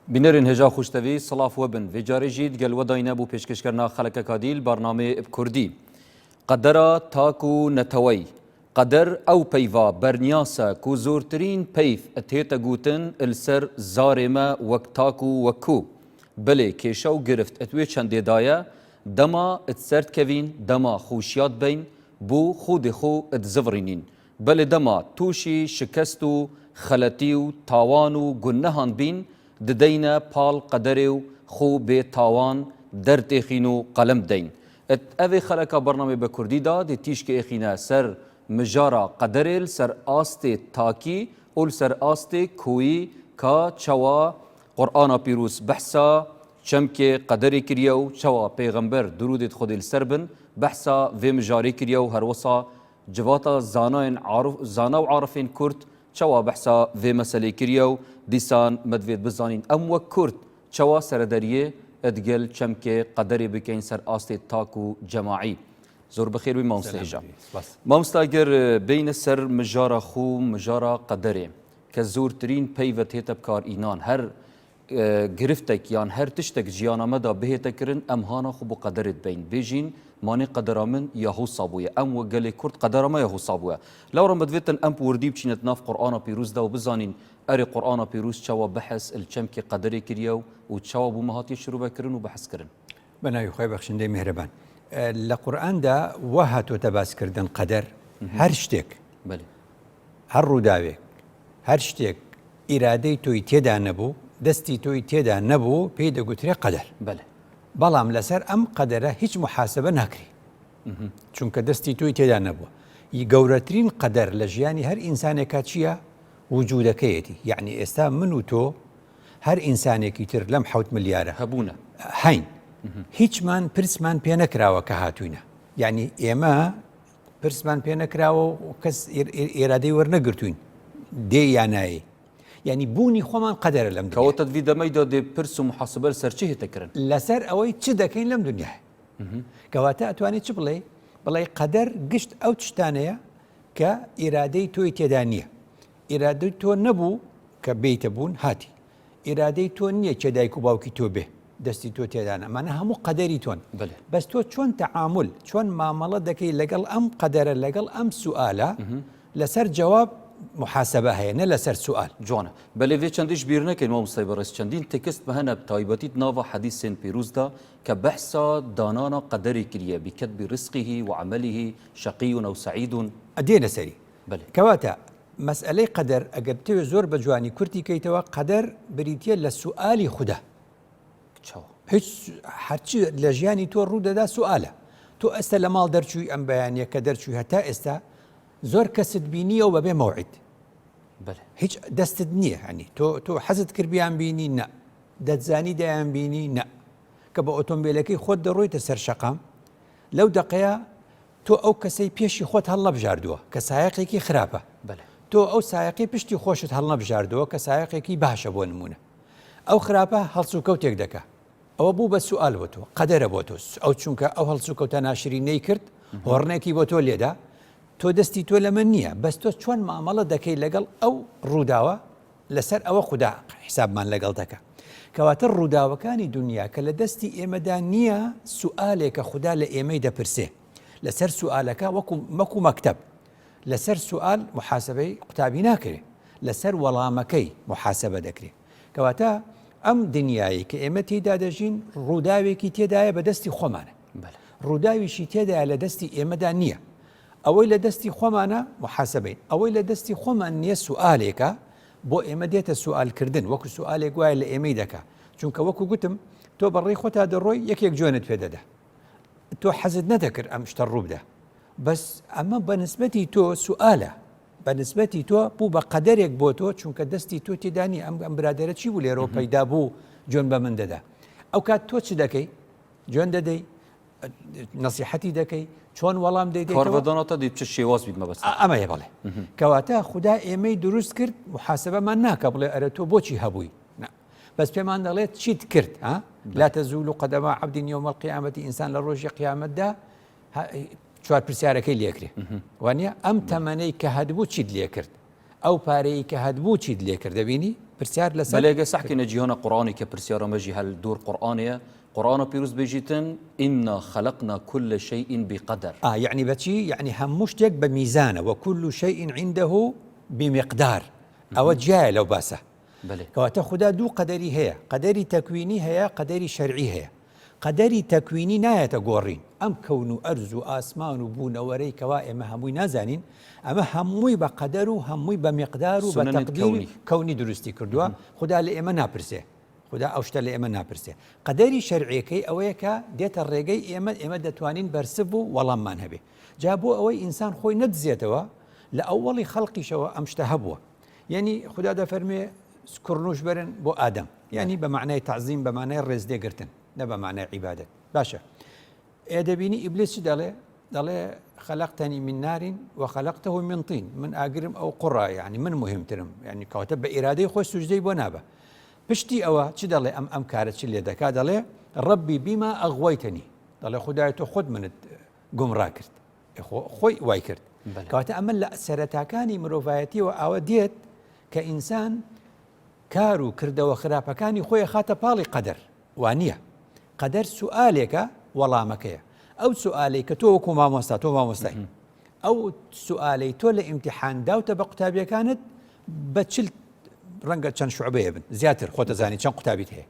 Bînerên hêja xweştevî silav we bin. Vê carê jî digel we dayîne bo pêşkêşkirina xelekeka dîl bernameyê bi kurdî. Qedera tak û neteweyî. Qeder ew peyva berniyas e ku zortirîn peyv tête gotin li ser zarê me wek tak û wek ku. Belê kêşe û girift di wê çendê de ye, dema di ser dikevîn, dema xweşiya dibeyn, bo xwedê xwe dizivirînîn. Belê dema tûşî şikest û xeletî û tawan û gunehan bîn, dideyne pal qederê û xwe bê tawan dertêxîn û qelem dideyn. Di evê xeleka bernameyê bi kurdî de dê tîşkê êxîne ser mijara qederê li ser astê takî û li ser astê koyî ka çawa Qur'ana pîroz behsa çemkê qederê kiriye û çawa pêxember dirûdê di Xwedê li ser bin behsa vê mijarê kiriye û herwisa Civata zanayên arif zana û arifên kurd çawa behsa vê meselê kiriye û dîsan me divêt bizanîn em wek kurd çawa serederiyê digel çemkê qederê bikeyn ser astê tak û cemaî. Zor bi xêr bî mamoste hêja. Mamoste eger bêyne ser mijara xwe mijara qederê ke zortirîn peyve tête bikar înan her Giriftek yan her tiştek jiyana me de bihête kirin em hana xwe bo qederê dibeyn. Bêjîn manê qedera min ya hosa bûye. Em wek gelê Kurd qedera me ya hosa bûye. Lewra me divêtin em bi wirdî biçîne di nav Qur'ana pîroz de û bizanîn erê Qur'ana pîroz çawa behs li çemkê qederê kiriye û çawa bo me hatiye şirovekirin û behskirin. Bi navê xwe bexşindeyê mihreban. Li Qur'an de wa hatote baskirdin qeder her ştêk. Belê. Her rûdawêk, her ştêk ئیرادەی تۆی تێدا نەبوو، دەستی تۆی تێدا نەبوو، پێی دەگوترێ قەدەر. بەلێ. بەڵام لەسەر ئەم قەدەرە هیچ موحاسەبە ناکرێ. چونکە دەستی تۆی تێدا نەبووە. گەورەترین قەدەر لە ژیانی هەر ئینسانێکا چییە؟ وجودەکەیەتی. یەعنی ئێستا من و تۆ هەر ئینسانێکی تر لەم حەوت ملیارە هەبوونە. هەین. هیچمان پرسمان پێ نەکراوە کە هاتووینە. یەعنی ئێمە پرسمان پێ نەکراوە و کەس ئێرادەی وەرنەگرتوین دێ یا نایێ یعنی بوونی خۆمان قەدەرە لەم کەوە تەدوی دەمەیدا دێ پرس و محاسبە سەر چی هێتەکردن لەسەر ئەوەی چ دەکەین لەم دنیا کەواتە ئەتوانێت چ بڵێ بڵێ قەدەر گشت ئەو شتانەیە کە ئیرادەی تۆی تێدا نییە ئیرادەی تۆ نەبوو کە بیتە بوون هاتی ئیرادەی تۆ نییە کێ دایک و باوکی تۆ بێ دەستی تۆ تێدانە ئەمانە هەموو قەدەری تۆن بەلێ. بەس تۆ چۆن تەعامول چۆن مامەڵە دەکەی لەگەڵ ئەم قەدەرە لەگەڵ ئەم سوئالە لەسەر جەواب محاسبە هەیە نە لەسەر سوئال. جوانە بەلێ ڤێ چەندیش بیر نەکەین مامۆستای بەڕێز چەندین تێکست هەنە تایبەتی ناڤا حەدیسێن پیروز دا کە بەحسا دانانا قەدەرێ کریە بکتب رزقه وعمله شقی او سعید. دێنە سەری. بەلێ. کەواتە مەسئەلەی قەدەر ئەگەر بتەوێت زۆر بە جوانی کورتی کەیتەوە قەدەر بریتیە لە سوئالی خودا. چەوە؟ هیچ هەرچی لە ژیانی تۆ ڕوو دەدا سوئالە. تۆ ئێستا لە ماڵ دەرچووی ئەم بەیانیە کە دەرچووی هەتا ئێستا زۆر کەست بینیەوە بەبێ مەوعید. بەلێ. هیچ دەستت نییە هەنی تۆ تۆ حەزت کرد بیان بینی نە دەتزانی دەیان بینی نە کە بە ئۆتۆمبیلەکەی خۆت دەڕۆیتە سەر شەقام لەو دەقەیە تۆ ئەو کەسەی پێشی خۆت هەڵنەبژاردووە کە سایەقێکی خراپە، تۆ ئەو سایەقەی پشتی خۆشت هەڵنەبژاردووە کە سایەقێکی باشە بۆ نموونە. ئەو خراپە هەڵسوکەوتێک دەکا. ئەوە بوو بە سوئال بۆ تۆ، قەدەرە بۆ تۆ. ئەو چونکە ئەو هەڵسوکەوتە ناشرینەی کرد، هۆڕنێکی بۆ تۆ لێدا، تۆ دەستی تۆ لەمە نییە، بەس تۆ چۆن مامەڵە دەکەی لەگەڵ ئەو ڕووداوە، لەسەر ئەوە خودا حیسابمان لەگەڵ دەکا. کەواتە ڕووداوەکانی دونیا کە لە دەستی ئێمەدا نییە سوئالێکە خودا لە ئێمەی دەپرسێ. لەسەر سوئالەکە وەکو مەکو مەکتەب لەسەر سوئال محاسبەی قوتابی ناکرێ لەسەر وەڵامەکەی محاسبە دەکرێ. کەواتە ئەم دنیایەی کە ئێمە تێیدا دەژین ڕووداوێکی تێدایە بە دەستی خۆمانە. ڕووداویشی تێدایە لە دەستی ئێمەدا نییە. ئەوەی لە دەستی خۆمانە موحاسەبەین، ئەوەی لە دەستی خۆمان نییە سوئالێکە بۆ ئێمە دێتە سوئال کردن، وەکو سوئالێک وایە لە ئێمەی دەکا، چونکە وەکو گوتم تۆ بە ڕێی خۆتا دەڕۆی یەکێک جوێنت پێ دەدا، تۆ حەزت نەدەکرد ئەم شتە ڕووبدا، بەس ئەمە بە نسبەتی تۆ سوئالە، بە نسبەتی تۆ بوو بە قەدەرێک بۆ تۆ، چونکە دەستی تۆ تێدا نییە، ئەم ئەم برادەرە چی بوو لێرەوە پەیدا بوو جوێن بە من دەدا، ئەو کات تۆ چ دەکەی؟ جوێن دەدەی؟ نەسیحەتی دەکەی چۆن وەڵام دەیدەیتەوە؟ کارڤەداناتە دی چ شێواز بیت مەبەست ئەمەیە بەڵێ کەواتە خودا ئێمەی دروست کرد محاسبەمان ناکە بڵێ ئەرە تۆ بۆچی هەبووی نا بەس پێمان دەڵێت چیت کرد ها لا تزول قدما عبد يوم القيامة ئینسان لە ڕۆژی قیامەتدا چوار پرسیارەکەی لێکرێ وانە ئەم تەمەنەی کە هەبوو چیت لێ کرد ئەو پارەی کە هەبوو چیت لێ کرد دەبینی؟ پرسیار لەسەر بەلێ گە سەحکینە جیهانە قورئانی کە پرسیارە مەژی هەل دور قورئانێ قورئانە پیروز بێژیتن انا خلقنا کل شیء بقدر. ئا یەعنی بەچی یەعنی هەموو شتێک بە میزانە وکل شیء عنده بمقدار ئەوە جیایە لەو باسە بەلێ. کەواتە خودا دوو قەدەری هەیە قەدەری تەکوینی هەیە قەدەری شەرعی هەیە قەدەری تەکوینی نایەتە گۆڕین، ئەم کەون و ئەرز و ئاسمان و بوونەوەرەی کەوا ئێمە هەمووی نازانین، ئەمە هەمووی بە قەدەر و هەمووی بە میقدار و بە سوننت تەقدیری کەونی. کەونی دروستی کردووە، خودا لە ئێمە ناپرسێ، خودا ئەو شتە لە ئێمە ناپرسێ. قەدەری شەرعیەکەی ئەوەیە کە دێتە ڕێگەی ئێمە، ئێمە دەتوانین بەرسڤ و وەڵاممان هەبێ. جا بۆ ئەوەی ئینسان خۆی نەدزێتەوە، لە ئەوەڵی خەڵقیشەوە ئەم شتە هەبووە. یەنی خودا دەفەرموێ کوڕنووش بەرن بۆ ئادەم. یانی بە مەعنای تەعزیم بە مانای ڕێزلێگرتن نە بە مانای عیبادەت باشە ئێ دەبینی ئیبلیس چ دەڵێ دەڵێ خەلقتنی من نار وخلقته من طين من ئاگرم ئەو قوڕە یعنی من مهمترم یعنی کەواتە بە ئیرادەی خۆی سوجدەی بۆ نابە پشتی ئەوە چ دەڵێ ئەم ئەم کارە چ لێ دەکا دەڵێ ربی بما أغويتني دەڵێ خدای تۆ خۆت منت گومڕا کرد خۆی وای کرد کەواتە ئەمە لە سەرەتاکانی مرۆڤایەتیەوە ئاوە دێت کە ئینسان کار و کردەوە خراپەکانی خۆی ئەخاتە پاڵی قەدەر، وانیە. قەدەر سوئالێکە وەڵامەکەیە. ئەو سوئالەی کە تۆ وەکو مامۆستا، تۆ مامۆستای، ئەو سوئالەی تۆ لە ئیمتیحان داوتە بە قوتابیەکانت بە چل ڕەنگە چەند شوعبەیە بن زیاتر خۆتەزانی چەند قوتابیت هەیە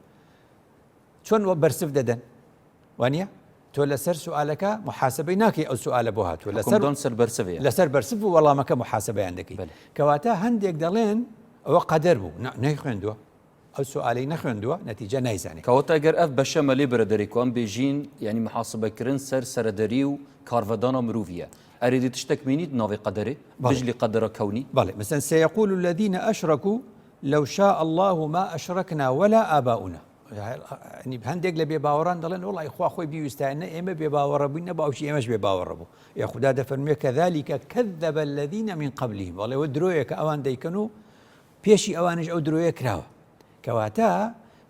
چۆن وە بەرسڤ دەدەن وانە تۆ لەسەر سوالەکە محاسبەی ناکەی ئەو سوالە بۆ هاتووە لەسەر سەر بەرسڤەیە لەسەر بەرسڤ و وەڵامەکە محاسبەیان دەکەی کەواتە هەندێک دەڵێن ئەوە قەدەر بوو نەیخوێندووە ئەو سوالەی نەخوێندووە نەتیجە نایزانێت کەواتە گەر ئەف بەشە مەلێ برە دەرێ کو ئەم بێژین یانی محاسبەکردن سەر سەرەدەری و کارڤەدانا مروڤیە ئەرێ دی تشتەک مینیت ناوێ قەدەرێ بجلی قەدەرە کەونی؟ بەڵێ مثلا سيقول الذين أشركوا لو شاء الله ما أشركنا ولا آباؤنا هەندێک لە بێ باوەڕان دەڵێن وڵی خوا خۆی بیویستایە نە ئێمە بێ باوەڕە بووین نە باوکی ئێمەش بێ باوەڕە بوو یا خودا دەفەرموێ كذلك كذب الذين من قبلهم بەڵێ ئەوە درۆیە کە ئەوان دەیکەن و پێشی ئەوانش ئەو درۆیە کراوە کەواتە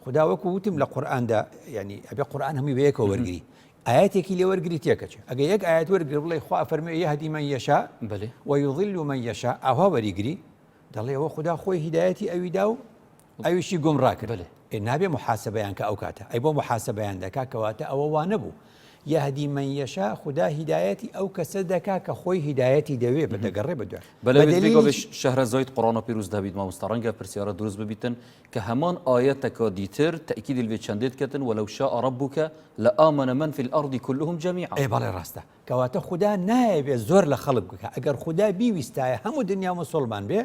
خودا وەکو وتم لە قورئاندا ینی ئەبێ قورئان هەمووی بەیەکەوە وەرگری ئاەتێکی لێ وەرگری تێکەچێ ئەگە یەک ئاەت وەرگر بڵێ خوا فەرموێ يهدي من يشاء بەێ ويضل من يشاء ئاوا وەریگری دەڵێ ئەوە خودا خۆی هیدایەتی ئەوی دا و ئەویشی گومڕا کرد. بەلێ. ئێ نابێ موحاسەبەیان کە ئەو کاتە. ئەی بۆ موحاسەبەیان دەکا کەواتە ئەوە وا نەبوو. یهدی من یشاء خودا هیدایەتی ئەو کەسە دەکا کە خۆی هیدایەتی دەوێ بە دەگەڕێ بە دوای. بەلێ بە وێت دەلیلی بێگاوێ شەهرەزایت قورئانا پیروز دەبیت مامۆستا ڕەنگە پرسیارە دروست ببیتن کە هەمان ئایەتەکە دیتر تەئکیدی لڤێ چەندێت کەتن ولو شاء ربک لآمن من فی الارض کلهم جمیعا. ئێ بەڵێ ڕاستە. کەواتە خودا نایەوێ زۆر لە خەڵک بکا ئەگەر خودا بیویستایە هەموو دنیا موسوڵمان بێ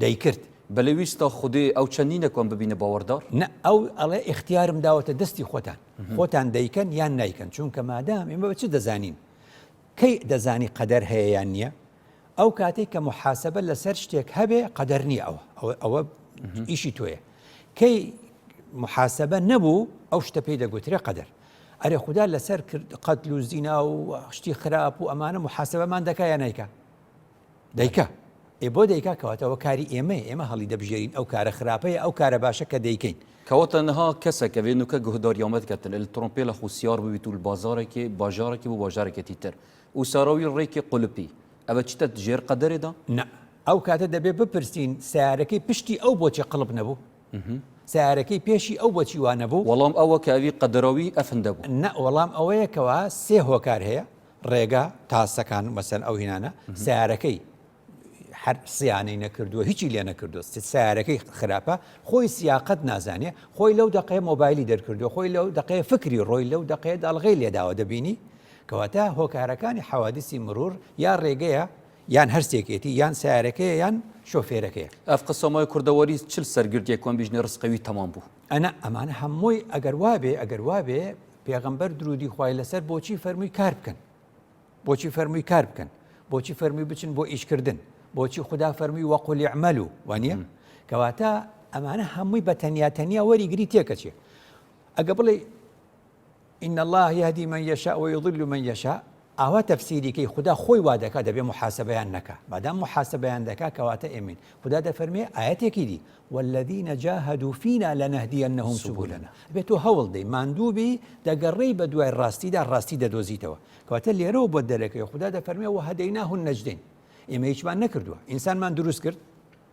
دەیکرد. بەلێ ویستا خودێ ئەو چەند نینە کو ئەم ببینە باوەڕدار؟ نە ئەو ئەڵێ ئیختیارم داوەتە دەستی خۆتان خۆتان دەیکەن یان نایکەن چونکە مادام ئێمە بە چ دەزانین کەی دەزانی قەدەر هەیە یان نییە ئەو کاتەی کە محاسبە لەسەر شتێک هەبێ قەدەر نییە ئەوە ئەوە ئەوە ئیشی تۆیە کەی محاسبە نەبوو ئەو شتە پێی دەگوترێ قەدەر ئەرێ خودا لەسەر قەتل و زینا و شتی خراپ و ئەمانە محاسبەمان دەکا یا نیکا دەیکا ئێ بۆ دەیکا کەواتەوە کاری ئێمەیە ئێمە هەڵی دەبژێرین ئەو کارە خراپەیە ئەو کارە باشە کە دەیکەین. کەواتە نها کەسەکە وێ نوکە گوهداریامە دکەتن ال ترۆمپێلە خو سیار ببیت و البازارەکێ باژارەکێ بۆ باژارەکێ تر و ساراوی ڕێکێ قولپی ئەوە چتە ژێر قەدەرێ دا؟ نا ئەو کاتە دەبێ بپرسین سەیارەکەی پشتی ئەو بۆچی قڵپ نەبوو؟ سەیارەکەی پێشی ئەو بۆچی وا نەبوو؟ وەڵام ئەوە کە ئەوی قەدەراوی ئەفندە بوو. نا وەڵام ئەوەیە کەوا سێ هۆکار هەیە ڕێگا تاسەکان مەسەن ئەو هینانە سیارەکەی هەر سیانەی نەکردووە هیچی لێ نەکردووە سیارەکەی خراپە خۆی سیاقەت نازانێ خۆی لەو دقەیە مۆبایلی دەرکردووە خۆی لەو دقەیە فکری ڕۆی لەو دقەیە داڵغەی لێداوە دەبینی کەواتە هۆکارەکانی حەوادسی مرور یا ڕێگەیە یان هەرسێکێتی یان سیارەکەیە یان شۆفێرەکەیە. ئەف قسەمای کوردەواری چل سەرگرتیە کوەم بیژنێ ڕزقەوی تەمام بوو. ئەنا ئەمانە هەمووی ئەگەر وابێ ئەگەر وابێ پێغەمبەر درودی خوای لەسەر بۆچی فەرمووی کار بکەن بۆچی فەرمووی کار بکەن بۆچی فەرمووی بچن بۆ ئیشکردن بۆچی خودا فەرمووی وقل اعملوا وانە کەواتە ئەمانە هەمووی بە تەنیا تەنیا وەریگری تێکەچێ ئەگە بڵێ ان اللە یهدی من یشاء و یضل من یشاء ئاوا تەفسیری کەی خودا خۆی وا دەکا دەبێ موحاسەبەیان نەکا مادام موحاسەبەیان دەکا کەواتە ئێمەین خودا دەفەرمێ ئایەتێکی دی والذین جاهدوا فینا لنهدینهم سبلنا ئەبێ تۆ هەوڵ دەی ماندوو بی دەگەڕێی بە دوای ڕاستیدا ڕاستی دەدۆزیتەوە کەواتە لێرەوە بۆت دەرەکەوێ خودا دەفەرمێ وهدیناه النجدین ئێمە هیچمان نەکردووە ئینسانمان دروست کرد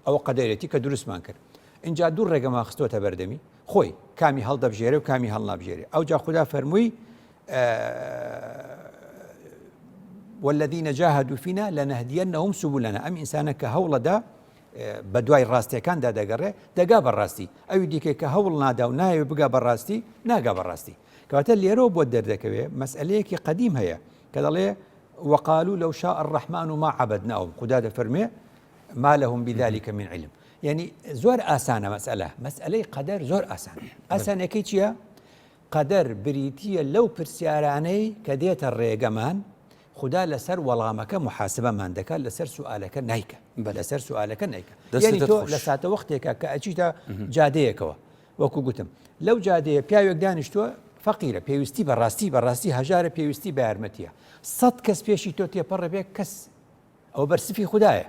ئەوە قەدەرێتی کە دروستمان کرد. ئینجا دوو ڕێگەمان خستۆتە بەردەمی خۆی کامی هەڵدەبژێرێ و کامی هەڵنابژێرێ ئەوجا خودا فەرمووی والذین جاهدوا فینا لنهدینهم سبلنا ئەم ئینسانە کە هەوڵەدا بە دوای ڕاستیەکاندا دەگەڕێ دەگا بە ڕاستی ئەوی دیکە کە هەوڵ نادا و نایەوێ بگا بە ڕاستی ناگا بە ڕاستی کەواتە لێرەوە بۆت دەردەکەوێ مەسئلەیەکی قەدیم هەیە کە دەڵێ وقالوا لو شاء الرحمن ما عبدناهم خودا دەفەرمێ ما لهم بذلك من علم یعنی زۆر ئاسانە مەسئلە مەسئلەی قەدەر زۆر ئاسان ئاسانەکەی چییە؟ قەدەر بریتییە لەو پرسیارانەی کە دێتە ڕێگەمان خودا لەسەر وەڵامەکە محاسبەمان دەکات لەسەر سوالەکە نیکە بە لەسەر سوالەکە نیکە یعنی تۆ لە ساتە وەختێکە کە ئەچیتە جادەیەکەوە وەکو گوتم لەو جادەیە پیاوێک دانیشتووە فەقیرە پێویستی بەڕاستی بەڕاستی هەژارە پێویستی بە یارمەتیە سەد کەس پێشی تۆ تێپەڕە بێ کەس ئەوە بەرسفی خودایە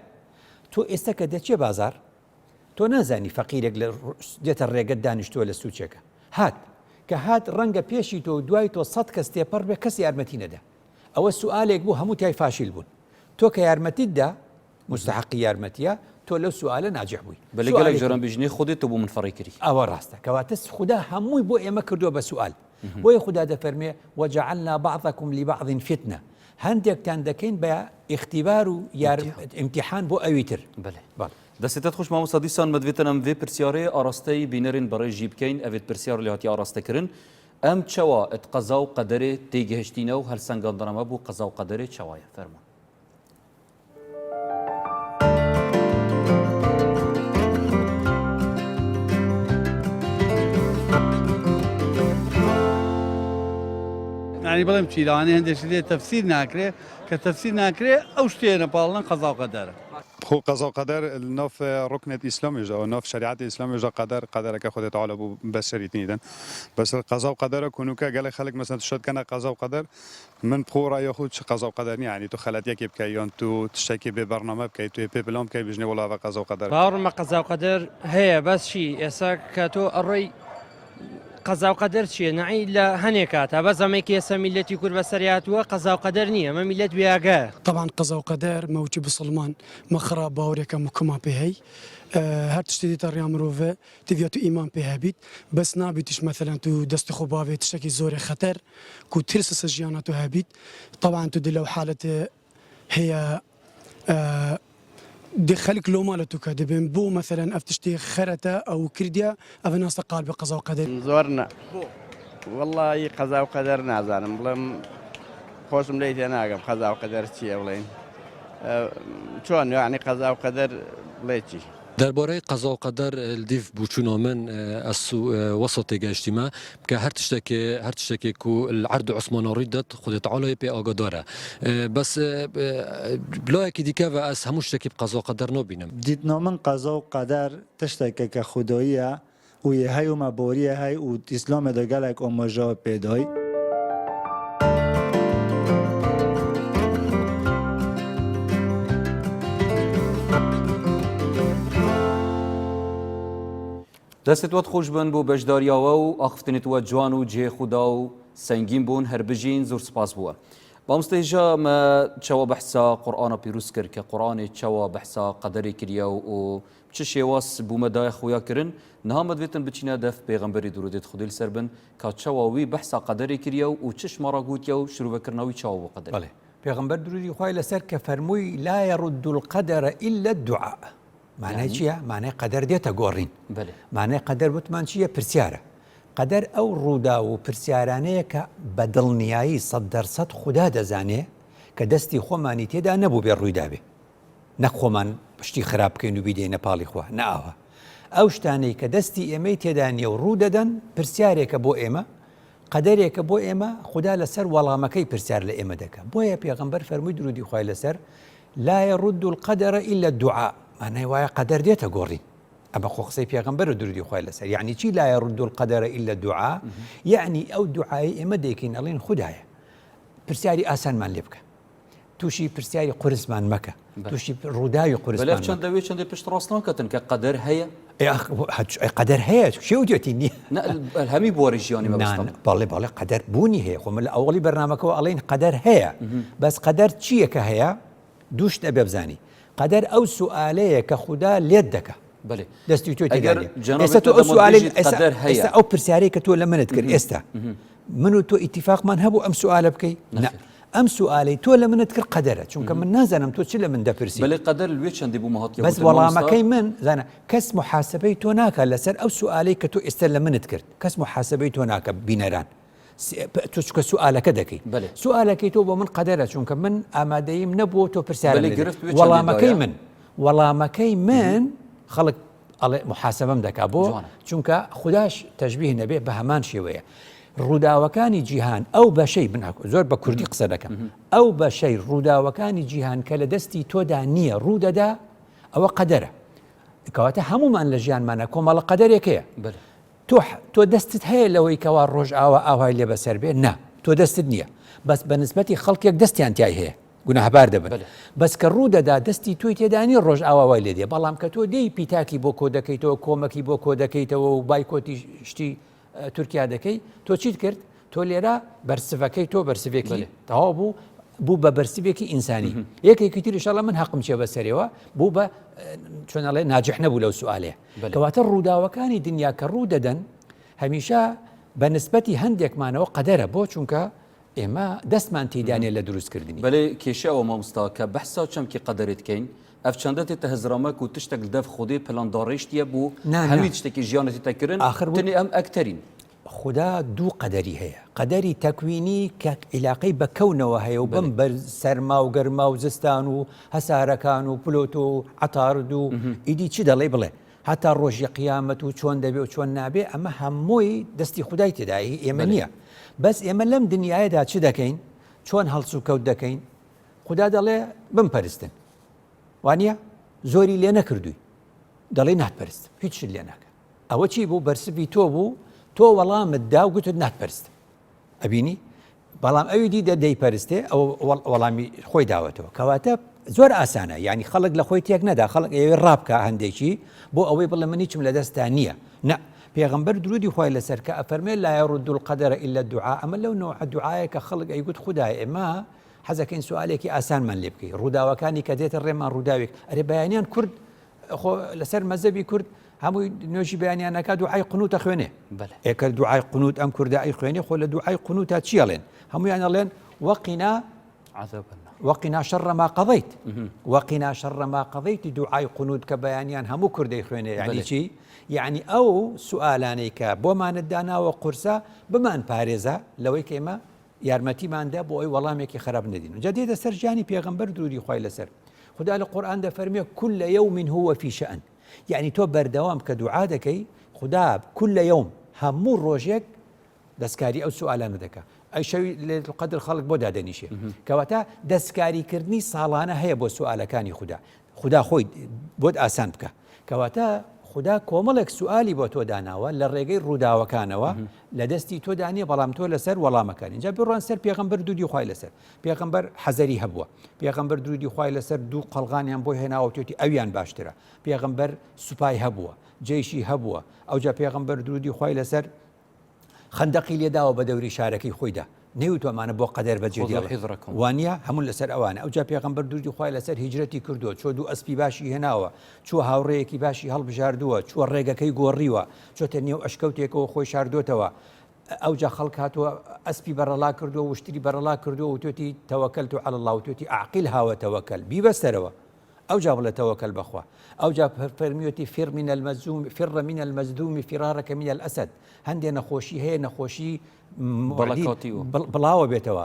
تۆ ئێستا کە دەچێ بازار تۆ نازانی فەقیرێک لە دێتە ڕێگەت دانیشتووە لە سوچێکە هات کە هات ڕەنگە پێشی تۆ و دوای تۆ سەد کەس تێپەڕ بێ کەس یارمەتی نەدا ئەوە سوالێک بوو هەموو تای فاشیل بوون تۆ کە یارمەتیت دا مستحقی یارمەتیە تۆ لەو سوالە ناجح بووی بەلێ گەلێک جاران بژنێ خودێ تۆ بۆ من فەڕی کردی. ئەوە ڕاستە کەواتە خودا هەمووی بۆ ئێمە کردووە بە سوال بۆیە خودا دەفەرمێ وجعلنا بعضکم لبعض فتنە هەندێکتان دەکەین بە ئیختیبار و یار ئیمتیحان بۆ ئەوی تر. بەلێ. بەڵێ. دەستێتت خوش مامۆستا دیسان مەدوێتن ئەم ڤێ پرسیارێ ئاراستەی بینەرێن بەڕێز ژی بکەین ئەڤێت پرسیار لێ هاتیە ئاراستە کرن ئەم چەوا ئت قەزا و قەدەرێ تێگەهشتینە و هەلسەنگاندنەمە بۆ قەزا و قەدەرێ چەوایە فەرموون. یانی بڵێم چی لەوانەیە هەندێک شت لێ تەفسیر ناکرێ کە تەفسیر ناکرێ ئەو شتەیە نەپاڵنن قەزا و قەدەرە. خۆ قەزا و قەدەر ناف ڕوکنێت ئیسلامیشدا و ناف شەریعەتی ئیسلامیشدا قەدەر قەدەرەکە خودێ تەعالا بۆ بەشەری تنیدن بەس قەزا و قەدەرە کونوکە گەلێ خەلک مەسەن تشت کەنە قەزا و قەدەر من بخۆ ڕای خو چ قەزا و قەدەر نیە یانی تو خەلەتیەکێ بکەی یان تو تشتەکێ بێ بەرنامە بکەی تو پێ پلان بکەی بژنێ وەڵا ئەڤە قەزا و قەدەر. باوەڕم بە قەزا و قەدەر هەیە بەس چی ئێستا کە تۆ ئەڕۆی قەزا و قەدەر چییە نەعی لە هەنێ کاتا بەس ئەمەی کە ئێستا میللەتی کورد بەسەری هاتووە قەزا و قەدەر نییە ئەمە میللەت بێ ئاگایە. تەبعەن قەزا و قەدەر مە وچی بسڵمان مە خڕاب باوەرێکە مکوما پێ هەی هەر تشتێ دێتە ڕیا مرۆڤ تڤیا تو ئیمان پێ هەبیت بەس نابیتیش مەسەلەن تو دەستی خۆ باڤێ تشتەکی زۆرێ خەتەر کو ترس سە ژیانا تو هەبیت تەبعەن تو دلەو حالەتێ هەیە دێ خەلک لۆما لە تو کە دبێن بۆ مەسەلەن ئەف تشتێ خەرەتە ئەو کردیە ئەڤە ناستە قالبێ قەزا و قەدەر. زۆر نا وەڵایی قەزا و قەدەر نازانم بڵێم خۆشم لێی تێناگەم قەزا و قەدەر چییە بڵێین چۆن یعنی قەزا و قەدەر بڵێ چی؟ دەربارەی قەزا و قەدەر لدیڤ بوچونا من ئەس وەسا تێگەیشتیمە کە هەر تشتەکێ هەر تشتەکێ کو ل عەرد و عوسمانا ڕوی دەد خودێ تەعالا یێ پێ ئاگادارە بەس لایەکی دیکە ڤە ئەس هەموو شتەکی ب قەزا و قەدەر نابینم. دیتنا من قەزا و قەدەر تشتەکە کە خوداییە و یێ هەی و مە باریە هەی و ئیسلامێ دا گەلەک ئاماژە پێ دای. دەستت وەت خۆش بن بۆ بەشداریاوە و ئاخفتنت وە جوان و جێ خودا و سەنگین بوون هەر بژین زۆر سپاس بووە. مامۆستا هێژا مە چەوە بەحسا قورئانە پیروز کرد کە قورئانێ چەوە بەحسا قەدەرێ کریە و چ شێواز بوومە دایە خویا کرن نها مە دوێتن بچینە دەف پێغەمبەری درودێت خودێ لسەر بن کا چەوە وی بەحسا قەدەرێ کریە و چش مەڕا گوتیە و شروڤە کرنا وی چاوە بۆ قەدەرێ. بەڵێ پێغەمبەر درودی خوای لەسەر کە فەرمووی لا یرد القدر الا الدعاء مانای چییە؟ مانای قەدەر دێتە گۆڕین. مانای قەدەر وتمان چییە؟ پرسیارە. قەدەر ئەو ڕووداو و پرسیارانەیە کە بە دڵنیایی 100% خودا دەزانێ کە دەستی خۆمانی تێدا نەبوو بێ ڕوویدابێ. نەک خۆمان شتی خراپ بکەین و بیدەینە پاڵی خوا، نە ئاوا. ئەو شتانەی کە دەستی ئێمەی تێدا نییە و ڕوو دەدەن، پرسیارێکە بۆ ئێمە، قەدەرێکە بۆ ئێمە، خودا لەسەر وەڵامەکەی پرسیار لە ئێمە دەکا. بۆیە پێغەمبەر فەرمووی درودی خوای لەسەر، لا يرد القدر الا الدعاء، مانای وایە قەدەر دێتە گۆڕین. ئەمە خۆ قسەی پێغەمبەرە درودی خوای لەسەر. یەعنی چی لا يرد القدر الا الدعاء؟ یەعنی ئەو دوعایەی ئێمە دەیکەین ئەڵێین خودایە پرسیاری ئاسانمان لێ بکە. تووشی پرسیاری قورسمان مەکە تووشی ڕووداوی قورس بەلێ چەند دەوێ چەندێ پشت ڕاست ناکەتن کە قەدەر هەیە قەدەر هەیە شێ وتێتی نییە هەمی بواری ژیانی بەڵێ بەڵێ قەدەر بوونی هەیە خۆ من لە ئەوڵی بەرنمەکەەوە ئەڵێن قەدەر هەیە بەس قەدەر چییە کە هەیە دووشت ئەبێ بزانی قەدەر ئەو سوالەیە کە خودا لێت دەکە. بەلێ. دەستی تۆی تێدا ئەگەر نییە. جەنابت ئێستا تۆ تۆ ئەو دەمت سوالەی بژیت ئێستا قەدەر هەیە. ئێستا ئەو پرسیارەی کە تۆ لە منت کرد ئێستا من و تۆ ئیتیفاقمان هەبوو ئەم سوالە بکەی؟ نا. نەخێر. ئەم سوالەی تۆ لە منت کرد قەدەرە چونکە من نازانم تۆ چ لە من دەپرسی. بەلێ قەدەر لوێ چەندی بوو مەهاتیە بەس گوتن مامۆستا. وەڵامەکەی من زانا کەس موحاسەبەی تۆ ناکا لەسەر ئەو سوالەی کە تۆ ئێستا لە منت کرد کەس موحاسەبەی تۆ ناکا بینەران تۆ چونکە سوالەکە دەکەی بەلێ. سوالەکەی تۆ بۆ من قەدەرە چونکە من ئامادەییم نەبووە تۆ پرسیارم بەلێ لێ گرفت وێ چەندێ وەڵامەکەی دایە؟ من وەڵامەکەی من خەڵک ئەڵێ محاسبەم دەکا بۆ جوانە. چونکە خوداش تەشبیه نەبێ بە هەمان شێوەیە ڕووداوەکانی جیهان ئەو بەشەی من زۆر بە کوردی قسە دەکەم ئەو بەشەی ڕووداوەکانی جیهان کە لە دەستی تۆدا نییە ڕوودەدا ئەوە قەدەرە کەواتە هەمومان لە ژیانمانە کۆمەڵە قەدەرێک هەیە بەلێ. تۆ تۆ دەستت هەیە لەوەی کەوا ڕۆژئاوا ئاوهای لێ بەسەر بێ؟ نا تۆ دەستت نییە بەس بە نسبەتی خەڵکێک دەستیان تای هەیە گوناهبار دەبن بەس کە ڕوو دەدا دەستی تۆی تێدا نییە ڕۆژئاوا وای لێ دێ بەڵام کە تۆ دێی پیتاکی بۆ کۆ دەکەیتەوە کۆمەکی بۆ کۆ دەکەیتەوە و بایکۆتی شتی تورکیا دەکەی تۆ چیت کرد تۆ لێرە بەرسڤەکەی تۆ بەرسڤێکی تەواو بوو بوو بە بەرسڤێکی ئینسانی یەکێکی تریش ئەڵێ من هەقم چیە بەسەرەوە بوو بە چۆن ئەڵێ ناجح نەبوو لەو سوالەیە کەواتە ڕووداوەکانی دنیا کە ڕوو دەدەن هەمیشە بە نسبەتی هەندێکمانەوە قەدەرە بۆ چونکە ئێمە دەستمان تیدانێ لە دروستکردنی. بەلێ کێشە ئەوە مامۆستا کە بەحسا چەمکی قەدەرێ دکەین ئەڤ چەندە تێتە هزرا مە کو تشتەک لدەڤ خودێ پلان داڕێشتیە بۆ نا نا هەمی تشتەکی ژیانە تێتە کرن ئاخر تنێ ئەم ئەکتەرین. خودا دوو قەدەری هەیە، قەدەری تەکوینی کە عیلاقەی بە کەونەوە هەیە و بەم بەلێ. بەر سەرما و گەرما و زستان و هەسارەکان و پلۆتۆ و عەتارد و ئیدی چ دەڵێی بڵێ هەتا ڕۆژی قیامەت و چۆن دەبێ و چۆن نابێ ئەمە هەمووی دەستی خودای تێدایە هی ئێمە بەلێ. نییە بەس ئێمە لەم دنیایەدا چ دەکەین چۆن هەڵسوکەوت دەکەین خودا دەڵێ بمپەرستن وانە زۆری لێ نەکردووی دەڵێ ناتپەرستم هیچ شت لێ ناکە ئەوە چی بوو بەرسڤی تۆ بوو تۆ وەڵامت دا و گوتت ناتپەرستم ئەبینی بەڵام ئەوی دی دەیپەرستێ ئەو وەڵامی خۆی داوەتەوە کەواتە زۆر ئاسانە یعنی خەڵک لە خۆی تێک نەدا خەڵک ئەوێ ڕابکە هەندێکی بۆ ئەوەی بڵێ من هیچم لە دەستا نییە نە پێغمبەر درودی خوای لەسەر کە ئەفەرمێ لا يرد القدر إلا الدعاء ئەمە لەو نوع دوعایە کە خەڵک ئەیگوت خودای ئێمە حەزەکەین سوالێکی ئاسانمان لێ بکەی ڕووداوەکانی کە دێتە ڕێمان ڕووداوێک ئەرێ بەیانیان کورد خۆ لەسەر مەزەبی کورد هەمووی نوێژی بەیانیان نەکا دوعای قنوتە خوێنێ ئێکە دوعای قنوت ئەم کوردە ئەی خوێنێ خۆ لە دوعای قنوتا چی ئەڵێن هەمویان ئەڵێن وەقینا وەقینا شەڕ ما قەضیت وەقینا شەڕ ما قەضیت دوعای قنوت کە بەیانیان هەموو کوردەی خوێنێ یعنی چی یعنی ئەو سوالانەی کە بۆمانت داناوە قورسە بمان پارێزە لەوەی کە ئێمە یارمەتیمان دا بۆ ئەوەی وەڵامێکی خراپ نەدین جا دێتە سەر ژیانی پێغەمبەر درودی خوای لەسەر خودا لە قورئان دەفەرمێ كل يوم هو في شأن یعنی تۆ بەردەوام کە دوعا دەکەی خودا كل يوم هەموو ڕۆژێک دەستکاری ئەو سوالانە دەکا ئەی شەوی لەیلەت القدر خەڵک بۆ دادەنیشێ کەواتە دەستکاریکردنی ساڵانە هەیە بۆ سوالەکانی خودا خودا خۆی بۆت ئاسان بکە کەواتە خودا کۆمەڵێک سوالی بۆ تۆ داناوە لە ڕێگەی ڕووداوەکانەوە لە دەستی تۆدا نییە بەڵام تۆ لەسەر وەڵامەکانی جا بڕوان سەر پێغەمبەر درودی خوای لەسەر پێغەمبەر حەزەری هەبووە پێغەمبەر درودی خوای لەسەر دوو قەڵغانیان بۆ هێناوە توێتی ئەویان باشترە پێغەمبەر سوپای هەبووە جەیشی هەبووە ئەوجا پێغەمبەر درودی خوای لەسەر خەندەقی لێداوە بە دەوری شارەکەی خۆیدا نەیوتوە ئەمانە بۆ قەدەر بەجێ دێڵن وانە هەموو لەسەر ئەوانە ئەوجا پێغەمبەر درودی خوای لەسەر هیجرەتی کردووە چۆ دوو ئەسپی باشی هێناوە چووە هاوڕێیەکی باشی هەڵبژاردووە چووە ڕێگەکەی گۆڕیوە چۆتە نێو ئەشکەوتێکەوە خۆی شاردۆتەوە ئەوجا خەڵک هاتووە ئەسپی بەرەڵا کردووە وشتری بەرەڵا کردووە وتوێتی توکلت علی الله وتوێتی اعقلها وتوکل بیبەستەرەوە ئەوجا بڵێ تەوەکەل بەخوا ئەوجا فەرمیوتی فر من المجذوم فر من المجذوم فرارك من الأسد هەندێ نەخۆشی هەیە نەخۆشی بڵاوە بێتەوە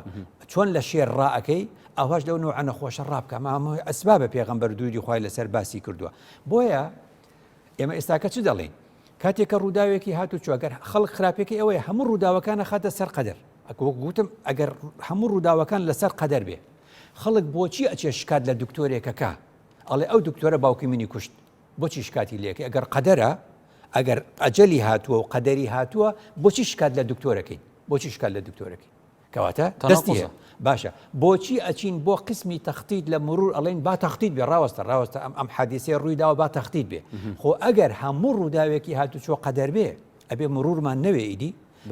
چۆن لە شێر ڕائەکەی ئەوهاش لەو نوعە نەخۆشە ڕابکە مامە ئەسبابە پێغەمبەر دووری خوای لەسەر باسی کردووە بۆیە ئێمە ئێستاکە چ دەڵێین کاتێک کە ڕووداوێکی هاتو چوە گەر خەڵک خراپێکی ئەوەیە هەموو ڕووداوەکانە خاتە سەر قەدەر ئەکۆ گوتم ئەگەر هەموو ڕووداوەکان لەسەر قەدەر بێ خەڵک بۆچی ئەچێ شکات لە دکتۆرێکەکە ئەڵێ ئەو دکتۆرە باوکی منی کوشت بۆچی شکاتی لێکەی ئەگەر قەدەرە ئەگەر ئەجەلی هاتووە و قەدەری هاتووە بۆچی شکات لە دکتۆرەکەین بۆچی شکات لە دکتۆرەکەی کەواتە دەستی هەیە باشە بۆچی ئەچین بۆ قسمی تەختیت لە مرور ئەڵێن با تەختیت بێ ڕاوەستە ڕاوەستە ئەم ئەم حادیسەیە ڕووی داوە با تەختیت بێ خۆ ئەگەر هەموو ڕووداوێکی هاتوچۆ قەدەر بێ ئەبێ مرورمان نەوێ ئیدی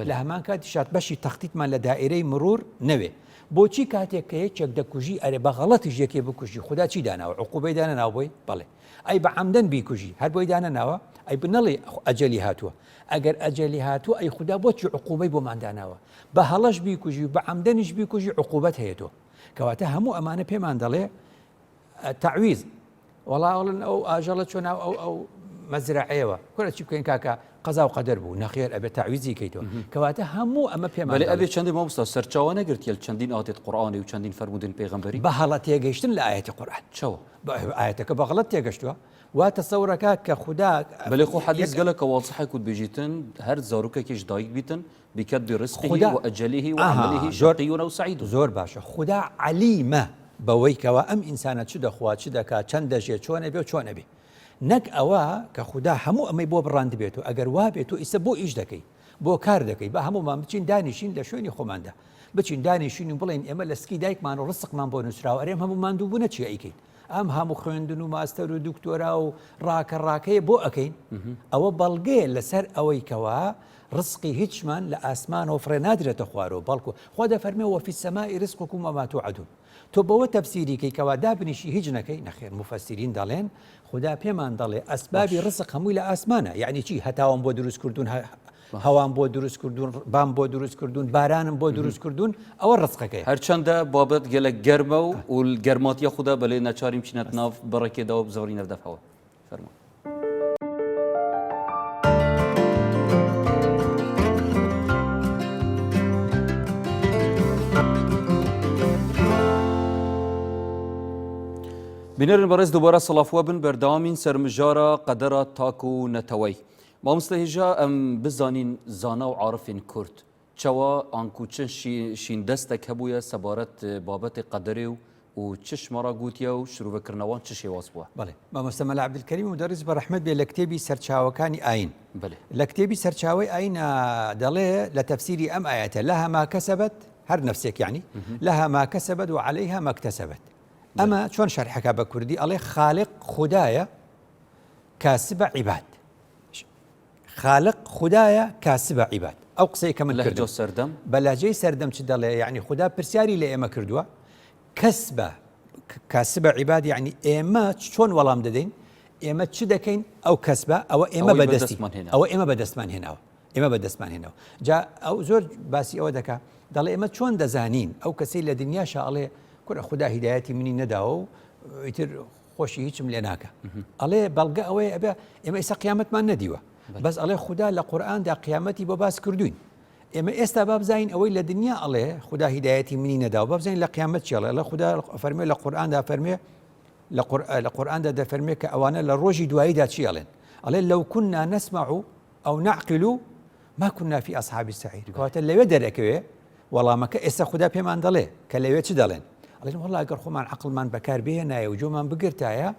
لە هەمان کاتیشا بەشی تەختیتمان لە دائیرەی مرور نەوێ. بۆچی کاتێک کە یەکێک دەکوژی ئەرێ بە غەڵەتیش یەکێ بکوژی خودا چی داناوە عقوبەی دانەناوە بۆی؟ بەڵێ. ئەی بە عەمدەن بیکوژی هەر بۆی دانەناوە؟ ئەی بنەڵێ ئەجەلی هاتووە. ئەگەر ئەجەلی هاتووە ئەی خودا بۆچی عقوبەی بۆمان داناوە؟ بە هەڵەش بیکوژی و بە عەمدەنیش بیکوژی عقوبەت هەیە تۆ. کەواتە هەموو ئەمانە پێمان دەڵێ تەعویز وەڵا ئەڵێن ئەو ئاژەڵە چۆ ناو ئەو ئەو مەزرعەیەوە کورە چی بکەین کاکە قەزا و قەدەر بوو نەخێر ئەبێت تەعویزی کەیتەوە کەواتە هەموو ئەمە پێمان بەێ ئەبێ چەندی مامۆستا سەرچاوە نەگرتیە چەندین ئاتێت قورئانی و چەندین فەرموودن پێغەمبەری بە هەڵە تێگەیشتن لە ئاەتی قورئان چەوە ئاەتەکە بە غەڵەت تێگەشتووە وا تەسەورەکە کە خودا بەێ خۆ حەدیث گەلە کە واضحە کوت بێژیتن هەر زارۆکێکیش دایک بیتن بکتب رزقه خودا و اجله و ئاها عمله زۆر شقی او سعید. زۆر باشە خودا عەلیمە بەوەی کەوا ئەم ئینسانە چ دەخوا چ دەکا چەند دەژێ چۆن ئەبێ و چۆن ئەبێ نەک ئەوە کە خودا هەموو ئەمەی بۆ بڕاندبێت و ئەگەر وابێت تۆ ئیسە بۆ ئیش دەکەی بۆ کار دەکەی با هەموومان بچین دانیشین لە شوێنی خۆماندا بچین دانیشین و بڵێین ئێمە لە سکی دایکمان و ڕسقمان بۆ نووسراوە ئەرێ ئەم هەموو ماندووبوونە چیە ئەیکەین ئەم هەموو خوێندن و ماستەر و دکتۆرا و ڕاکە ڕاکەیە بۆ ئەکەین ئەوە بەڵگەیە لەسەر ئەوەی کەوا ڕزقی هیچمان لە ئاسمانەوە فڕێ نادرێتە خوارەوە بەڵکو خوا دەفەرمێ وفی السماء رزقکم وما توعدون تۆ بەوە تەفسیری کەی کەوا دابنیشی هیچ نەکەی نەخێر موفەسیرین دەڵێن خودا پێمان دەڵێ ئەسبابی ڕزق هەمووی لە ئاسمانە یعنی چی هەتاوم بۆ دروست کردوون هەوام بۆ دروست کردوون بام بۆ دروست کردوون بارانم بۆ دروست کردوون ئەوە ڕزقەکەی هەرچەندە بابەت گەلە گەرمە و و گەرماتیە خودا بەلێ ناچاریم چینەت ناو بەڕێکێداوە بزۆری نەردەفەوە فەرموو. بینەرن بەڕێز دووبارە سڵافوە بن بەردەوامین سەر مژارە قەدەرە تاک و نەتەوەی. مامۆستا هێژا ئەم بزانین زانا و عارفین کورد چەوا ئانکو چ شین دەستەک هەبوویە سەبارەت بابەتی قەدەرێ و و چ شمارا گوتیە و شروڤەکردنەوان چ شێواز بووە؟ بەڵێ مامۆستا مەلا عەبدولکەریم مودەڕیس بە ڕەحمەت بێ لە کتێبی سەرچاوەکانی ئایین بەلێ. لە کتێبی سەرچاوەی ئایین دەڵێ لە تەفسیری ئەم ئایەتە لها ما کەسەبەت هەر نەفسێک یعنی لها ما کەسەبەت و عەلەیها ما اکتسبت ئەمە چۆن شەرحەکە بە کوردی ئەڵێ خالق خودایە کاسبە عیباد خالق خودایە کاسبە عیباد ئەو قسەی کە من لەهجە سەردەم بە لەهجەی سەردەم چ دەڵێ یعنی خودا پرسیاری لە ئێمە کردووە کەسبە کاسبە عیباد یعنی ئێمە چۆن وەڵام دەدەین ئێمە چ دەکەین ئەو کەسبە ئەوە ئێمە بەدەستی ئەوە ئێمە بەدەستمان هێناوە ئێمە بەدەستمان هێناوە جا ئەو زۆر باسی ئەوە دەکا دەڵێ ئێمە چۆن دەزانین ئەو کەسەی لە دنیاشا ئەڵێ کورە خودا هیدایەتی منی نەداوە و ئیتر خۆشی هیچم لێ ناکە ئەڵێ بەڵگە ئەوەیە ئەبێ ئێمە ئێستا قیامەتمان نەدیوە بەس ئەڵێ خودا لە قورئاندا قیامەتی بۆ باس کردوین ئێمە ئێستا با بزانین ئەوەی لە دنیا ئەڵێ خودا هیدایەتی منی نەداوە با بزانین لە قیامەت چی ئەڵێ لە خودا فەرمێ لە قورئاندا فەرمێ لە قورئاندا دەفەرمێ کە ئەوانە لە ڕۆژی دواییدا چی ئەڵێن ئەڵێ لو كنا نسمع أو نعقل ما كنا في أصحاب السعير کەواتە لەوێ دەرەکەوێ وەڵامەکە ئێستا خودا پێمان دەڵێ کە لەوێ چ دەڵێن؟ ئەڵێن وەڵا ئەگەر خۆمان عەقڵمان بەکار بهێنایە و جۆمان بگرتایە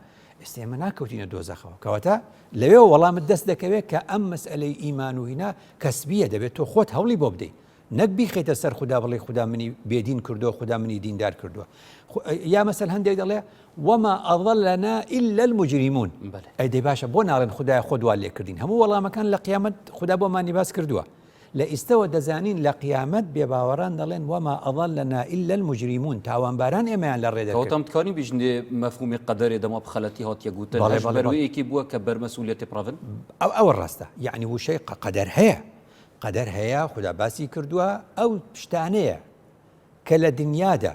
ئێستا ئێمە ناکەوتینە دۆزەخەوە کەواتە لەوێ وەڵامت دەست دەکەوێت کە ئەم مەسئلەی ئیمان و هینا کەسبیە دەبێت تۆ خۆت هەوڵی بۆ بدەیت نەک بیخیتە سەر خودا بڵێ خودا منی بێدین کردو خودا منی دیندار کردووە یا مەسەل هەندێک دەڵێ وما أضلنا إلا المجرمون ئەی دەی باشە بۆ ناڵێن خدای خۆ دوال لێکردین هەموو وەڵامەکان لە قیامەت خودا بۆمانی باس کردووە لە ئیستەوە دەزانین لە قیامەت بێباوەڕان دەڵێن، وما اضلنا الا المجرمون، تاوانباران ئێمەیان لە ڕێ دەرکرد. کەواتە ئەم تکارین بیژن دێ مەفهومی قەدەرێ دەما بخەلەتی هاتیە گوتن بەڵێ هەش بەڵێ بەر بەڵێ. وێ یەکێ بووە کە بەر مەسئولیەتێ بڕەڤن؟ ئەو ئەوە ڕاستە یەعنی وشەی قە قەدەر هەیە قەدەر هەیە خودا باسی کردووە ئەو شتانەیە کە لە دنیادا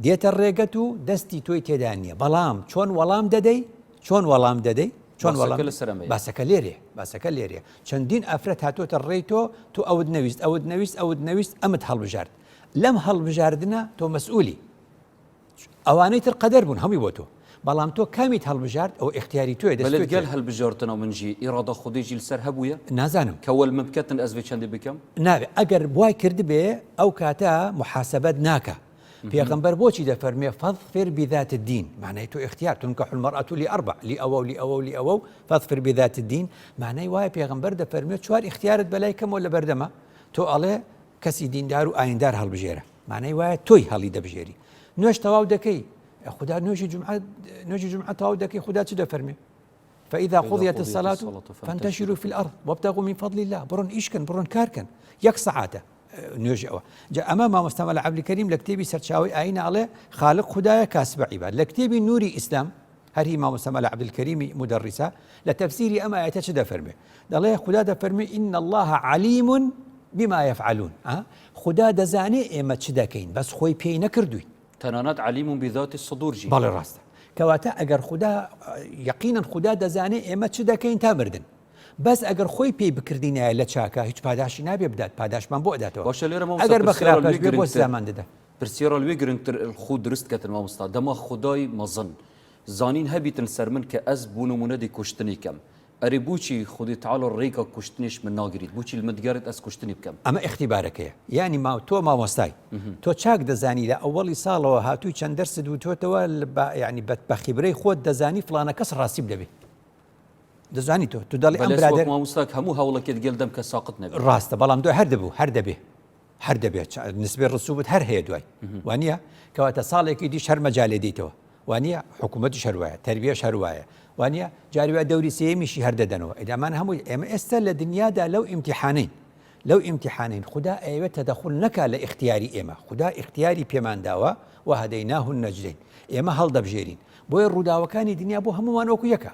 دێتە ڕێگەت و دەستی تۆی تێدا نییە بەڵام چۆن وەڵام دەدەی چۆن وەڵام دەدەی چۆن وەڵام لەسەر ئەمەیە باسەکە لێرێ باسەکە لێرێ چەندین ئافرەت هاتۆتە ڕێی تۆ تۆ ئەوت نەویست ئەوت نەویست ئەوت نەویست ئەمت هەڵبژارد لەم هەڵبژاردنە تۆ مەسئولی ئەوانەی تر قەدەر بوون هەمووی بۆ تۆ بەڵام تۆ کامیت هەڵبژارد ئەو ئیختیاری تۆیە دەست بەلێ گەل هەلبژارتنە من ژی ئیرادە خودێ ژی لەسەر هەبوویە نازانم کە وەل من بکەتن ئەز ڤێ چەندێ بکەم؟ نابێ ئەگەر وای کردبێ ئەو کاتە موحاسەبەت ناکا پێغەمبەر بۆچی دەفەرمێ فاظفر بذات الدین معنای تۆ اختیار تنکح المرأة لأربع لئەوە و لئەوە و لئەوە و فاظفر بذات الدین معنای وایە پێغەمبەر دەفەرمێ چوار اختیارت بەلای کەمەوە لەبەردەمە تۆ ئەڵێ کەسی دیندار و ئایندار هەڵبژێرە معنای وایە تۆی هەڵی دەبژێری نوێژ تەواو دەکەی خودا نوێژی جمعە نوێژی جمعە تەواو دەکەی خودا چ دەفەرمێ فإذا قضيت الصلاة فانتشروا في الأرض وابتغوا من فضل الله بڕۆن ئیشکن بڕۆن کارکەن یەک سەعاتە. نوێژی ئەوە جا ئەمە مامۆستا مەلا عەبدولکەریم لە کتێبی سەرچاوەی ئایینە ئەڵێ خالق خودایە کاسبە عیباد لە کتێبی نوری ئیسلام هەر هی مامۆستا مەلا عەبدولکەریمی مودەڕیسە لە تەفسیری ئەم ئایەتە چ دەفەرمێ دەڵێ خودا دەفەرمێ إن الله علیم بما يفعلون خودا دەزانێ ئێمە چ دەکەین بەس خۆی پێی نەکردوین تەنانەت علیم بذات الصدور ژی بەڵێ ڕاستە کەواتە ئەگەر خودا یەقینا خودا دەزانێ ئێمە چ دەکەین تا مردن بەس ئەگەر خۆی پێی بکردینایە لە چاکە هیچ پاداشی نابێ بدات پاداشمان بۆ ئەداتەوە باشە لێرە مامۆستا ئەگەر بە پرسیارە خراپەش لوێ بێ بۆ گرنگتر سزامان دەدا. پرسیارە لوێ گرنگتر خو درست کەتن مامۆستا دەما خودای مەزن زانین هەبیتن سەر من کە ئەز بو نمونە دی کوشتنی کەم ئەرێ بوچی خودی تەعالا ڕێگا کوشتنیش من ناگریت بوچی لمن دگەڕێت ئەز کوشتنی بکەم. ئەمە ئیختیبارەکەیە یانی ما تۆ مامۆستای تۆ چاک دەزانی لە ئەوەڵی ساڵەوە هاتووی چەند دەرست وتۆتەوە یانی بە خیبرەی خۆت دەزانی فڵانە کەس ڕاستیب دەبێ. دەزانی تۆ تو دەڵێ ئەم برادەر مامۆستاک هەموو هەوڵەکێت گەل دەم کە ساقط نەبێت ڕاستە بەڵام دوای هەر دەبوو هەر دەبێ هەر دەبێت نسبێ ڕسوبت هەر هەیە دوای وانە کەواتە ساڵێکی دیش هەر مەجالێ دیتەوە وانە حکوومەتیش هەروایە تربیەش هەروایە وانە جاریوە دەوری سێمیشی هەر دەدەنەوە ئەدامان هەمووی ئێمە ئێستا لە دنیادا لەو ئیمتحانین لەو ئیمتیحانەین خودا ئەیەوێت تەدەخول نەکا لە ئیختیاری ئێمە خودا ئیختیاری پێمان داوە وهدیناه النجدین ئێمە هەڵدەبژێرین بۆیە ڕووداوەکانی دنیا بۆ هەمومان وەکو یەکە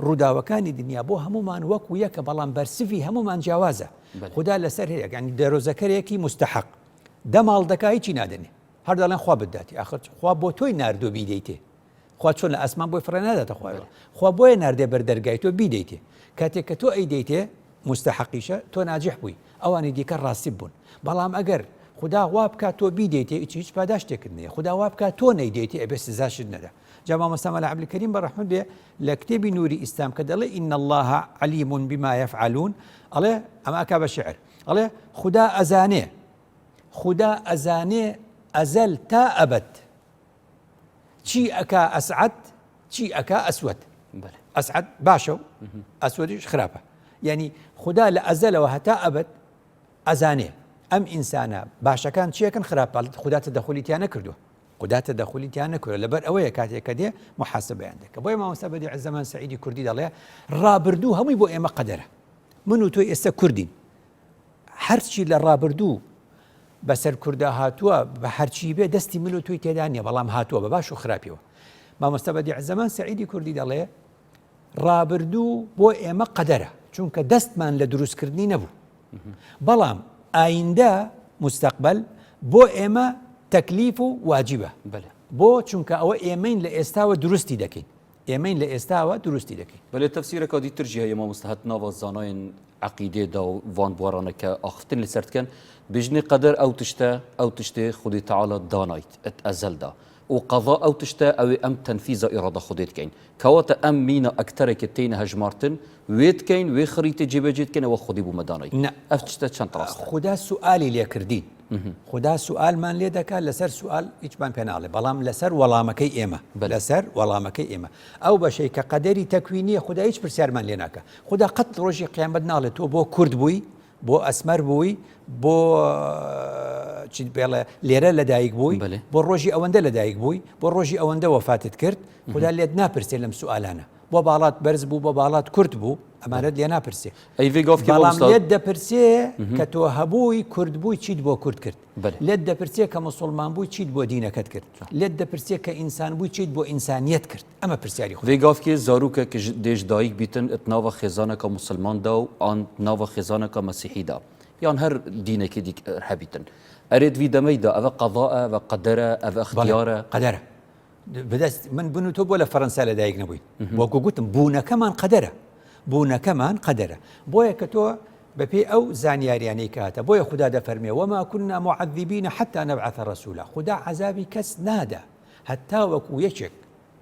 ڕووداوەکانی دنیا بۆ هەمومان وەکو یەکە بەڵام بەرسڤی هەمومان جیاوازە خودا لەسەر هەیە یانی دەرۆزەکەرێکی مستحق دەماڵ دەکا هیچی نادەنێ هەر دەڵێن خوا بداتی ئاخر خوا بۆ تۆی ناردوو بیدەیتێ خوا چۆن لە ئاسمان بۆی فڕێ ناداتە خوارەوە خوا بۆیە ناردێ بەر دەرگای تۆ بیدەیتێ کاتێک کە تۆ ئەیدەیتێ مستحقیشە تۆ ناجح بووی ئەوانی دیکە ڕاستی بوون بەڵام ئەگەر خودا وا بکات تۆ بیدەیتێ هیچ هیچ پاداشتێکت نییە خودا وا بکات تۆ نەیدەیتێ ئەبێ سزاشت نەدا جا مامۆستا مەلا عەبدولکەریم بە ڕەحمەت بێ لە کتێبی نوری ئیسلام کە دەڵێ إن الله علیم بما يفعلون ئەڵێ ئەمە ئەکا بە شعر ئەڵێ خودا ئەزانێ خودا ئەزانێ ئەزەل تا ئەبەد چی ئەکا ئەسعەد چی ئەکا ئەسوەد ئەسعەد باشە و ئەسوەدیش خراپە یعنی خودا لە ئەزەلەوە هەتا ئەبەد ئەزانێ ئەم ئینسانە باشەکان چیەکەن خراپ خودا تەدەخولی تیا نەکردووە خودا تەدەخولی تیا نەکردووە لەبەر ئەوەیە کاتێک کە دێ محاسبەیان دەکە بۆیە مامۆستا بەدیع زەمان سەعیدی کوردی دەڵێ ڕابردوو هەمووی بۆ ئێمە قەدەرە من و تۆ ئێستا کوردین هەرچی لە ڕابردوو بەسەر کوردا هاتووە بە هەرچی بێ دەستی من و تۆی تێدا نییە بەڵام هاتووە بە باش و خراپیەوە مامۆستا بەدیع زەمان سەعیدی کوردی دەڵێ ڕابردوو بۆ ئێمە قەدەرە چونکە دەستمان لە دروستکردنی نەبوو بەڵام ئایندە مستەقبل بۆ ئێمە تەکلیف و واجبە بۆ چونکە ئەوە ئێمەین لە ئێستاوە دروستی دەکەین ئێمەین لە ئێستاوە دروستی دەکەین. بەلێ تەفسیرەکە دیتر ژی هەیە مامۆستا هەت ناڤا زانایên عەقیدێ دا و ڤان بوارانە کە ئاخفتن li ser dikin بێژنê qeder ew tişte ew tiştê Xwedê Teala danayt et ezel da û qeza ew tişte ew ê em tenfîza îrada Xwedê dikeyn kewate em mîna ekterekê têne hejmartin wê dikeyn wê xirîtê cêbecê dikeyn ewa Xwedê bû me danayt Na. ev tişte çend rast e. خودا سوئالی لێکردین خودا سوئالمان لێ دەکات لەسەر سوئال هیچمان پێ ناڵێ بەڵام لەسەر وەڵامەکەی ئێمە لەسەر وەڵامەکەی ئێمە ئەو بەشەی کە قەدەری تەکوینیە خودا هیچ پرسیارمان لێ ناکە خودا قەت ڕۆژی قیامەت ناڵێ تۆ بۆ کورد بووی بۆ ئەسمەر بووی بۆ چیت بێڵێ لێرە لەدایک بووی بۆ ڕۆژی ئەوەندە لەدایک بووی بۆ ڕۆژی ئەوەندە وەفاتت کرد خودا لێت ناپرسێ لەم سوئالانە بۆ باڵات بەرز بوو بۆ باڵات کورت بوو ئەمانەت لێ ناپرسێ ئەی ڤێ گاڤکێ بەڵام مامۆستا لێت دەپرسێ کە تۆ هەبووی کورد بووی چیت بۆ کورد کرد بەلێ. لێت دەپرسێ کە موسوڵمان بووی چیت بۆ دینەکەت کرد لێت دەپرسێ کە ئینسان بووی چیت بۆ ئینسانیەت کرد ئەمە پرسیاری خودایە. ڤێ گاڤکێ زاروکەک ژ دێ ژ دایک بیتن ت ناڤا خێزانەکا موسڵمان دا و ئان ت ناڤا خێزانەکا مەسیحی دا یان هەر دینەکێ دیک هەبیتن ئەرێ ت ڤی دەمەی دا ئەڤە قەزائە ئەڤە قەدەرە ئەڤە بەڵێ ئختیارە؟ قەدەرە. بەدەست من بن و تۆ بۆ لە فەرەنسا لەدایک نەبووین وەکو گوتم بوونەکەمان قەدەرە بوونەکەمان قەدەرە بۆیە کە تۆ بەپێی ئەو زانیاریانەی کاتە بۆیە خودا دەفەرمێ وما كنا معذبین حتى نبعث رسولا خودا عذابی کەس نادا هەتا وەکو یەکێک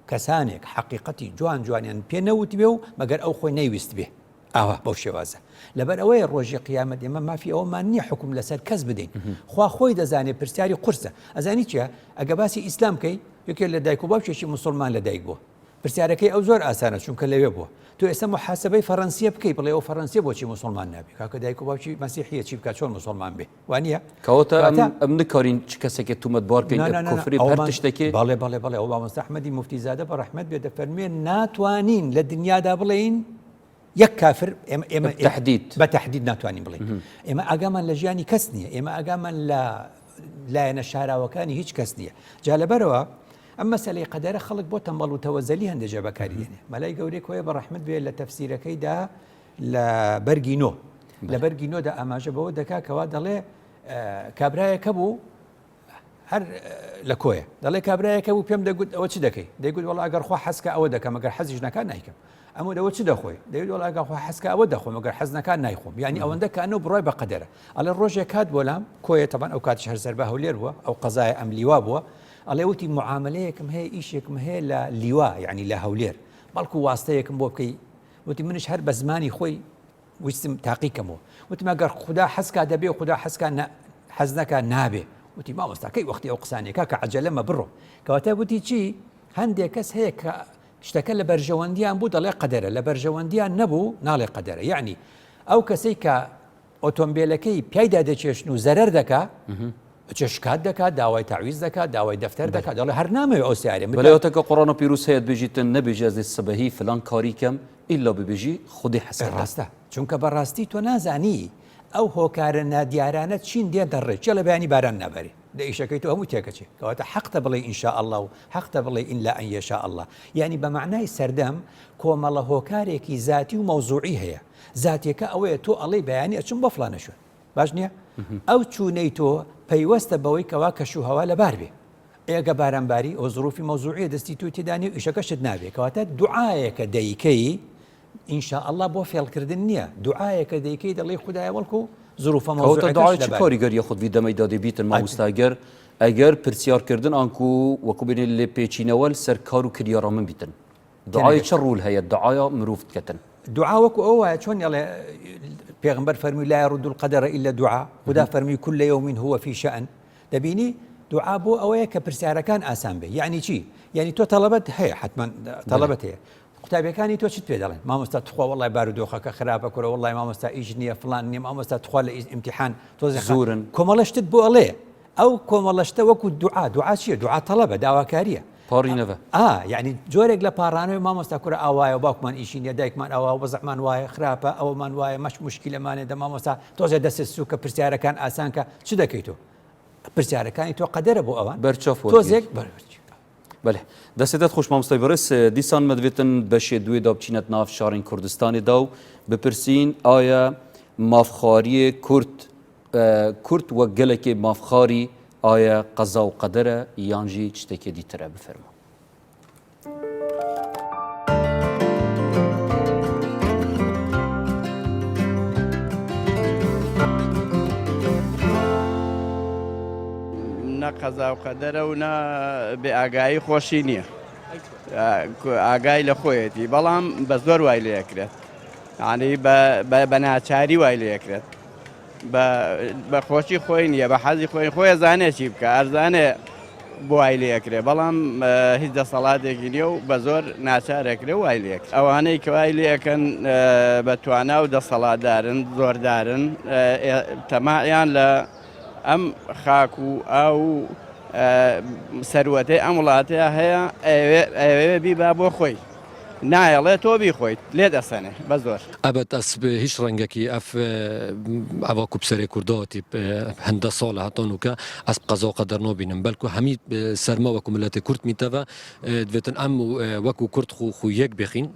کەسانێک حەقیقەتی جوان جوانیان پێ نەوتبێ و مەگەر ئەو خۆی نەیویست بێ ئاوا بەو شێوازە. لەبەر ئەوەیە ڕۆژی قیامەت ئێمە مافی ئەوەمان نییە حوکم لەسەر کەس بدەین. خوا خۆی دەزانێ پرسیاری قورسە. ئەزانی چیە؟ ئەگە باسی ئیسلام بکەی یەکێ لە دایک و باوکێکی موسوڵمان لە دایک بووە. پرسیارەکەی ئەو زۆر ئاسانە چونکە لەوێ بووە. تۆ ئێستا موحاسەبەی فەڕەنسیە بکەی بڵێ ئەو فەڕەنسیە بۆچی موسوڵمان نابێ؟ کاکە دایک و باوکی مەسیحیە چی بکا چۆن موسوڵمان بێ؟ وانیە؟ کەواتە ئەم ئەم نکارین چ کەسێکێ تومەتبار بکەین نا نا نا نا کوفری بە هەر ئەومان تشتێکێ؟ بەڵێ بەڵێ بەڵێ ئەو مامۆستا ئەحمەدی موفتیزادە بە ڕەحمەت بێ دەفەرموێ ناتوانین لە دنیادا بڵێین. یەک کافر ئێمە ئێمە تهدید بە تهدید ناتوانین بڵێین ئێمە ئاگامان لە ژیانی کەس نییە ئێمە ئاگامان لە لایەنە شاراوەکانی هیچ کەس نییە جا لەبەرەوە ئەم مەسلەی قەدەرە خەڵک بۆ تەمبەڵ و تەوەزەلی هەندێک جا بەکاری دێنێ مەلای گەورەی کۆیە بە ڕەحمەت بێ لە تەفسیرەکەیدا لە بەرگی نۆ لە بەرگی نۆدا ئاماژە بەوە دەکا کەوا دەڵێ کابرایەکە بوو هەر لە کۆیە دەڵێ کابرایەکە بوو پێم دەگوت ئەوە چ دەکەی دەیگوت وەڵا ئەگەر خوا حەزکە ئەوە دەکەم ئەگەر حەزیش نەکا نایکەم ئەمە ئەوە چ دەخۆی دەیگوت وەڵا ئەگەر خوا حەزکە ئەوە دەخۆم ئەگەر حەز نەکا نایخۆم یعنی ئەوەندە کە ئەنە بڕای بە قەدەرە ئەڵێ ڕۆژێک هات بۆ لام کۆیە تەبان ئەو کاتیش هەر سەر بە هەولێر بووە ئەو قەزایە ئەم لیوا بووە ئەڵێ وتی معاملەیەکم هەیە ئیشێکم هەیە لە لیوا یعنی لە هەولێر بەڵکو واستەیەکم بۆ بکەی وتی منیش هەر بە زمانی خۆی ویستم تاقی کەمەوە وتم ئەگەر خودا حەزکا دەبێ و خودا حەزکا حەز نەکا نابێ وتی مامۆستا کەی وەختی ئەو قسانەیە کاکە عەجەلە مە بڕۆ کەواتە وتی چی هەندێک کەس هەیە کە شتەکە لە بەرژەوەندیان بوو دەڵێ قەدەرە لە بەرژەوەندیان نەبوو ناڵێ قەدەرە یعنی ئەو کەسەی کە ئۆتۆمبیلەکەی پیایدا دەکێشن و زەرەر دەکا چ شکات دەکات داوای تەعویز دەکات داوای دەفتەر دەکات دەڵێ هەر نامەوێ ئەو سیارەیە بەلێ وتەکە قوڕان پیروز هەیە بێژیتن نەبێژی ئەز سبەهی فلان کاری کەم ئیلا ببێژی خودی حەز کردە. ڕاستە چونکە بەڕاستی تۆ نازانی ئەو هۆکارە نادیارانە چین دێنتە ڕێ کێ لە بەیانی باران نابارێ لە ئیشەکەی تۆ هەموو تێکەچێ کەواتە حەقتە بڵێی ان شاء اللە و حەقتە بڵێی الا ان یشاء اللە یانی بە مەعنای سەردەم کۆمەڵە هۆکارێکی زاتی و مەوزوعی هەیە زاتیەکە ئەوەیە تۆ ئەڵێی بەیانی ئەچم بۆ فڵانە شوێن باش نییە؟ ئەو چوونەی تۆ پەیوەستە بەوەی کەوا کەش و هەوا لەبار بێ. ئێگە باران باری ئەو زروفی مەوزوعیە دەستی تۆی تێدا نیە و ئیشەکەشت نابێ. کەواتە دوعایەکە دەیکەی إن شاء الله بۆ فێڵکردن نییە، دوعایەکە دەیکەی دەڵێی خودایە وەڵکو زروفە کەواتە مەوزوعەکەش دوعای چ لەبار بێ. کاریگەریە خود ڤی دەمەی دادێ بیتن ماموستا گەر ئەگەر پرسیارکردن ئانکو وەکو بێنێ لێپێچینەوە سەر کار و کریارا من بیتن. دوعای چ ڕول هەیە دوعایا مروف دکەتن؟ دوعا وەکو ئەوە وایە چۆن ئەڵێ پێغمبەر فەرمی لا يرد القدر إلا دعاء خودا فەرمی كل يوم هو في شأن دەبینی دوعا بۆ ئەوەیە کە پرسیارەکان ئاسان بێ یعنی چی یعنی تۆ تەڵەبەت هەیە حتمما تەڵەبەت هەیە قوتابیەکانی تۆ چیت پێ دەڵێن مامۆستا تخوا وڵی بارودۆخەکە خراپە کورە وڵی مامۆستا ئیش نییە فلان نییە مامۆستا تخوا لە ئیمتحان تۆزێ زۆرن کۆمەڵە شتت بۆ ئەڵێ ئەو کۆمەڵە شتە وەکو دوعا، دوعا چییە؟ دوعا تەڵەبە، داواکارییە. پاڕینەوە. ئا، یەعنی جۆرێک لە پاڕانەوەی مامۆستا کورە ئاوایە و باوکمان ئیشی نییە، دایکمان ئاوا و وەزعمان وایە، خراپە، ئەوەمان وایە، مەش موشکیلەمانە، دە مامۆستا تۆزێ دەستت سووکە، پرسیارەکان ئاسان کە، چ دەکەی تۆ؟ پرسیارەکانی تۆ قەدەرە بۆ ئەوان. بەرچاو وەرگیر. تۆزێک بەرچاو. بەلێ. دەسێ دەت خۆش مامۆستای بەڕێز، دیسان مە دڤێتن بەشێ دوێ دا بچینەت ناف شارێن کوردستانێ دا و بپرسین ئایا مافخواریێ کورد کورد وەک گەلەکێ مافخاری ئایا قەزا و قەدەرە یانژی شتێکێ دیترە بفەرموو. نە قەزا و قەدەرە و نە بێ ئاگایی خۆشی نییە ئاگای لە خۆیەتی بەڵام بە زۆر وای لێکرێت یعنی بە ناچاری وای لێکرێت بە خۆشی خۆی نییە بە حەزی خۆی خۆی ئەزانێ چی بکە ئەرزانێ بۆ وای لێ ئەکرێ بەڵام هیچ دەسەڵاتێکی نییە و بە زۆر ناچارەکرێ وای لێک ئەوانەی کە وای لێ ئەکەن بە توانا و دەسەڵاتدارن زۆردارن تەماعیان لە ئەم خاک و ئاو و سەروەتەی ئەم وڵاتەیە هەیە ئەیەوێ بیبا بۆ خۆی. نایەڵێ تۆ بیخۆیت لێت ئەسەنێ بە زۆر. ئەبەد ئەس هیچ ڕەنگەکی ئەف ئەڤا کو بسەرێ کوردا هاتی هندە ساڵە هەتا نوکە ئەس قەزا و قەدەر نابینم بەلکو هەمی سەرما وەکو ملەتێ کورد میتەڤە دڤێتن ئەم وەکو کورد خو خو یەک بخین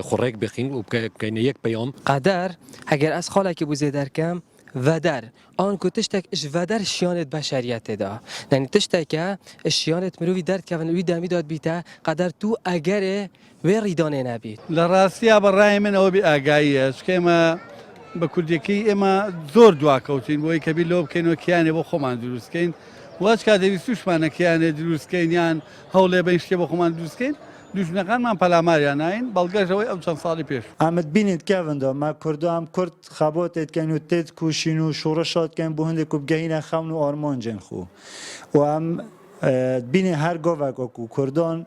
خو ڕێک بخین و بکەینە یەک پەیام. قەدەر هەگەر ئەس خاڵێکی بو زێدەرکەم ڤەدەر ئان کو تشتەک ژ ڤەدەر شیانێت بەشەریەتێ دا یانی تشتەکە ژ شیانێت مروڤی دەردکەڤن وی دەمی داد بیتە قەدەر تو ئەگەرێ وێ ڕیدانێ نەبیت. لە ڕاستیا بە ڕای من ئەوە بێ ئاگاییە چونکە ئێمە بە کوردیەکەی ئێمە زۆر دواکەوتین بۆی کە بیر لەوە بکەینەوە کیانێ بۆ خۆمان دروست کەین و هەچ کاتێ ویستوشمانە کیانێ دروست کەین یان هەوڵێ بەین شتێ بۆ خۆمان دروست کەین دوژمنەکانمان پەلاماریان ناین بەڵگەش ئەوەی ئەو چەند ساڵی پێش. ئەمت بینیت کەڤندا مە کوردا ئەم کورد خەباتێ دکەین و تێد کوشین و شوڕشا دکەین بۆ هندێ کو بگەهینە خەون و ئارمانجێن خو و ئەم دبینێ هەر گاڤەک وەکو کوردان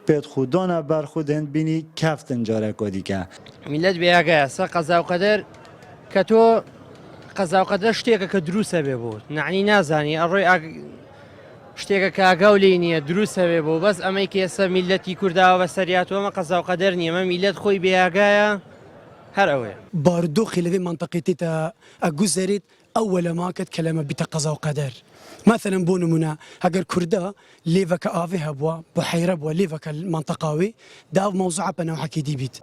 پێت خو دانە بەر خو دهند بینی کەفتن جارەکا دیکە. میللەت بێ ئاگایە سە قەزا و قەدەر کە تۆ قەزا و قەدەر شتێکە کە دروستە بێ بۆت نەعنی نازانی ئەڕۆی ئاگ شتێکە کە ئاگاو لێی نییە دروستە بێ بۆ بەس ئەمەی کە ئێستا میللەتی کورداوە بەسەریاتەوە ئەمە قەزا و قەدەر نییە ئەمە میللەت خۆی بێ ئاگایە. هەر ئەوەیە. بارودۆخی لەێ مەنتەقەی تێتە ئەگوزەرێت ئەوەلە ماکەت کەلەمە بیتە قەزا و قەدەر مەسەلەن بۆ نمونە ئەگەر کوردە لێڤەکە ئاڤێ هەبووە بحەیرە بووە لێڤەکە مەنتەقاوێ دە ئەو مەوزوعە بە نەوعەکی دی بیت.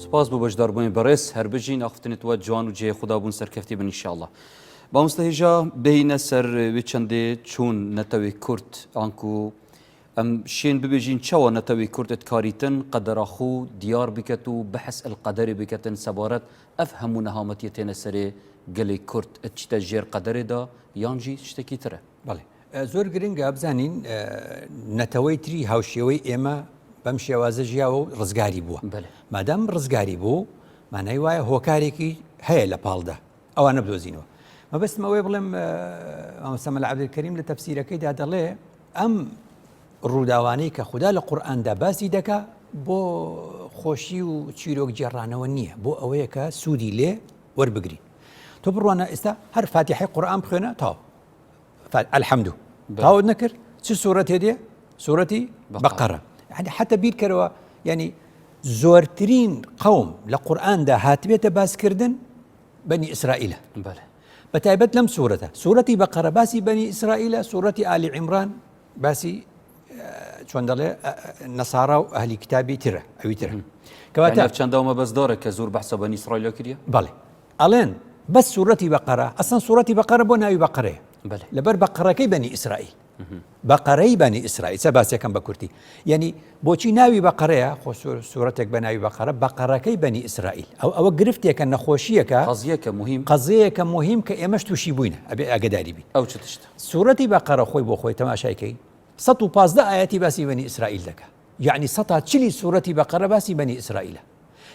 سوپاس بۆ بەشداربوونی بەڕێز هەر بژین ئاخفتنت وە جوان و جێ خودا بوون سەرکەفتی بن ئینشاءاللە مامۆستا هێژا بێینە سەر وێ چەندێ چۆن نەتەوێ کورد ئانکو ئەم شێن ببێژین چەوە نەتەوێ کورد اتکاریتن قەدەرا خو دیار بکەت و بەحس القەدەرێ بکەتن سەبارەت ئەف هەموو نەهامەتیە تێنە سەرێ گەلێ کورد اتچیتە ژێر قەدەرێ دا یان ژی شتێکی ترە. بەڵێ زۆر گرنگە بزانین نەتەوەی تری هاوشێوەی ئێمە بەم شێوازە ژیاوە و ڕزگاری بووە مادام ڕزگاری بوو مانای وایە هۆکارێکی هەیە لە پاڵدا ئەوانە بدۆزینەوە مەبەستم ئەوەیە بڵێم مامۆستا مەلا عەبدولکەریم لە تەفسیرەکەیدا دەڵێ ئەم ڕووداوانەی کە خودا لە قورئاندا باسی دەکا بۆ خۆشی و چیرۆک گێڕانەوە نییە بۆ ئەوەیە کە سوودی لێ وەربگرین تۆ بڕوانە ئێستا هەر فاتیحەی قورئان بخوێنە تاو الحمد تاوت نەکرد چ سوورەتێ دێ سوورەتی بەقەرە یعنی حتى بیرکەرەوە یعنی زۆرترین قەوم لە قورئاندا هاتبێتە باسکردن بەنی ئیسرائیلە بە تایبەت لەم سوورەتە سوورەتی بەقەرە باسی بەنی ئیسرائیلە سوورەتی ئالی عیمران باسی چۆن دەڵێ نەسارا و ئەهلی کتابی ترە ئەوی ترە کەواتە چەندەوە مەبەستدارە کە زۆر بەحسە بەنی ئیسرائیلە کردە بەڵێ ئەڵێن بەس سوورەتی بەقەرە ئەسەن سوورەتی بەقەرە بۆ ناوی بەقەرەیە لەبەر بەقەرەکەی بەنی ئیسرائیل بەقەرەی بەنی ئیسرائیل سە باسێکم بە کورتی یعنی بۆچی ناوی بەقەرەیە خۆ سوورەتێک بە ناوی بەقەرە بەقەرەکەی بەنی ئیسرائیل ئەو ئەوە گرفتێکە نەخۆشیەکە قەزیەکە مهم قەزیەکە مهم کە ئێمەش تووشی بووینە ئەبێ ئاگداری بین ئەو چ تشتە سوورەتی بەقەرە خۆی بۆ خۆی تەماشایکەی 115 ئاەتی باسی بەنی ئیسرائیل دەکا یعنی سەتا چلی سوورەتی بەقەرە باسی بەنی ئیسرائیلە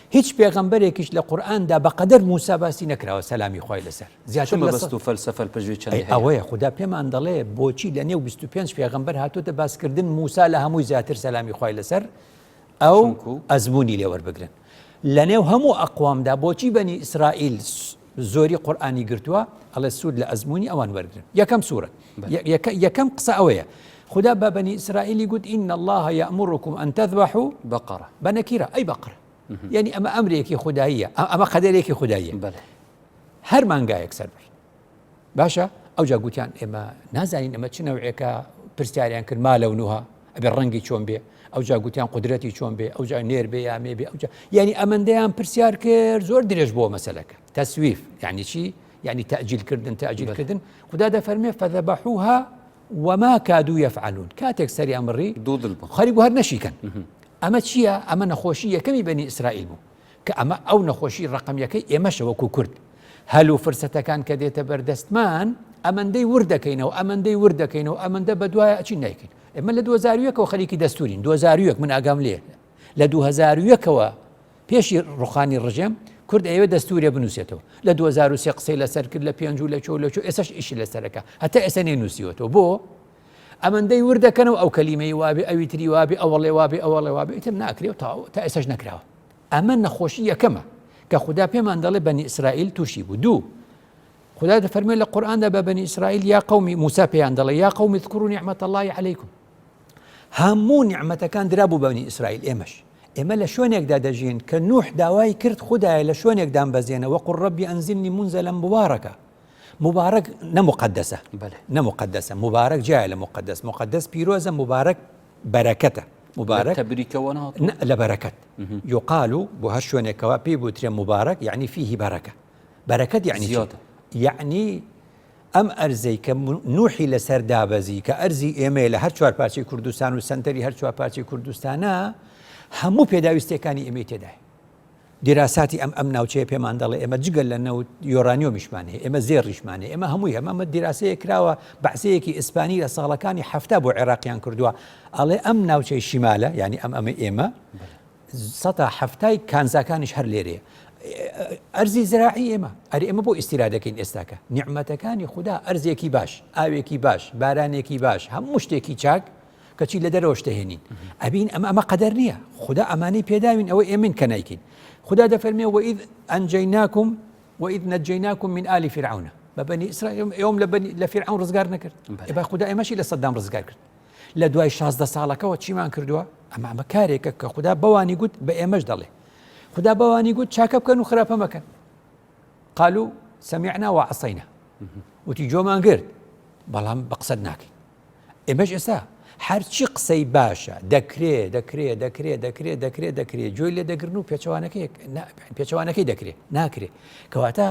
هیچ پێغەمبەرێکیش لە قورئاندا بەقەدەر موسا باسی نەکراوە سەلامی خوای لەسەر زیاتر لە مەبەست و فەلسەفە پشت چەندی هەیە ئەوەیە خودا پێمان دەڵێ بۆچی لە نێو 25 پێغەمبەر هاتۆتە باسکردن موسا لە هەمووی زیاتر سەلامی خوای لەسەر ئەو ئەزمموی لێوەربگرن لە نێو هەموو ئەقوامدا بۆچی بەنی ئیسرائیل زۆری قورئانی گرتووە ئەڵێ سوود لە ئەزموونی ئەوان وەرگرن یەکەم سوورەت یەکەم قسە ئەوەیە خودا بە بەنی ئیسرائیلی گوت إن الله يأمركم أن تذبحوا بقرة بە نەکیرە ئەی بەقرە یعنی ئەمە ئەمرێکی خوداییە ئەمە قەدەرێکی خوداییە هەر مانگایەک سەربڕ باشە ئەوجا گوتیان ئێمە نازانین ئەمە چ نەوعێکە پرسیاریان کرد ما لەونها ئەبێ ڕەنگی چۆن بێ ئەوجا گوتیان قودرەتی چۆن بێ ئەوجا نێر بێ یا مێ بێ ئەوجا یعنی ئەمەندەیان پرسیار کرد زۆر درێژ بۆ مەسەلەکە تەسویف یعنی چی یعنی تەجیل کردن تەجیل کردن خودا دەفەرمێ فذبحوها وما كادوا يفعلون کاتێک سەریان بڕی دوودڵ بوون خەریک بوو هەر نەشیکەن ئەمە چییە ئەمە نەخۆشی یەکەمی بەنی ئیسرائیل بوو کە ئەمە ئەو نەخۆشی ڕەقەم یەکەی ئێمەشە وەکو کورد هەل و فرسەتەکان کە دێتە بەردەستمان ئەمەندەی ورد دەکەینەوە ئەمەندەی ورد دەکەینەوە ئەمەندە بەدوای ئەچین نایکەین ئێمە لە 2001ەوە خەریکی دەستورین 2001 من ئاگام لێ لە 2001ەوە پێشی ڕوخانی ڕژێم کورد ئەوێ دەستورێ بنووسێتەوە لە 2003 قسەی لەسەر کرد لە پێنج و لە چۆ لە چۆ ئێسش ئیشی لەسەرەکە هەتا ئێستا نێ نووسیوەتەوە بۆ ئەمەندەی ورد دەکەنەوە ئەو کەلیمەی وابێ ئەوی تری وابێ ئەوەڵێ وابێ ئەوەڵێ وابێ ئیتر ناکرێ و تاو تا ئێستاش نەکراوە ئەمە نەخۆشی یەکەمە کە خودا پێمان دەڵێ بەنی ئیسرائیل تووشی بوو دوو خودا دەفەرمێ لە قورئاندا بە بەنی ئیسرائیل یا قومی موسا پێیان دەڵێ یا قومی اذکروا نعمة الله علیکم هەموو نیعمەتەکان درابوو بە بەنی ئیسرائیل ئێمەش ئێمە لە شوێنێکدا دەژین کە نوح داوای کرد خدایە لە شوێنێک دامبەزێنە وقل رب انزلنی منزلا مبارکا موبارەک نە موقەدەسە بەلێ. نە موقەدەسە موبارەک جیایە لە موقەدەس موقەدەس پیرۆزە موبارەک بەرەکەتە موبارەک لە تەبریکەوە نەهاتووە؟ نە لە بەرەکەت یوقال بۆ هەر شوێنێکەوە پێی بوترێ موبارەک یعنی فیه بەرەکە بەرەکەت یعنی چی؟ زیادە. یعنی ئەم ئەرزەی کە نوحی لەسەر دابەزی کە ئەرزی ئێمەیە لە هەر چوار پارچەی کوردستان و سەنتەری هەر چوار پارچەی کوردستانە هەموو پێداویستیەکانی ئێمەی تێدایە دیراساتی ئەم ئەم ناوچەیە پێمان دەڵێ ئێمە جگە لە نەوت یۆرانیۆمیشمان هەیە ئێمە زێڕیشمان هەیە ئێمە هەمووی هەمە ئەمە دیراسەیەک کراوە بەعسەیەکی ئیسپانی لە ساڵەکانی حەفتا بۆ عێراقیان کردووە ئەڵێ ئەم ناوچەی شیمالە یعنی ئەم ئەمە ئێمە سەتا حەفتای کانزاکانیش هەر لێرەیە ئەرزی زراعی ئێمە ئەری ئێمە بۆ ئیستیرا دەکەین ئێستاکە نیعمەتەکانی خودا ئەرزێکی باش ئاوێکی باش بارانێکی باش هەموو شتێکی چاک کەچی لە دەرەوەش دەهێنین ئەبین ئەمە ئەمە قەدەر نییە خودا ئەمانەی پێداوین ئەوە ئێمن کە نایکەین خودا دەفەرمێ وإذ أنجيناكم وإذ نجيناكم من آل فرعون. بە بەنی ئیسرائیل ئێوەم لە بەنی لە فیرعەون ڕزگار نەکرد ئێ خودا ئێمەشی لە سەدام ڕزگار کرد لە دوای 16 ساڵەکەوە چیمان کردووە ئەمە ئەمە کارێکە کە خودا بەوانی گوت بە ئێمەش دەڵێ خودا بەوانی گوت چاکە بکەن و خراپە مەکەن قالوا سمعنا وعصينا وتی جۆمان گرت بەڵام بە قسەت ناکەین ئێمەش ئێستا هەرچی قسەی باشە دەکرێ دەکرێ دەکرێ دەکرێ دەکرێ دەکرێ گوێی لێ دەگرن و پێچەوانەکەی پێچەوانەکەی دەکرێ ناکرێ کەواتە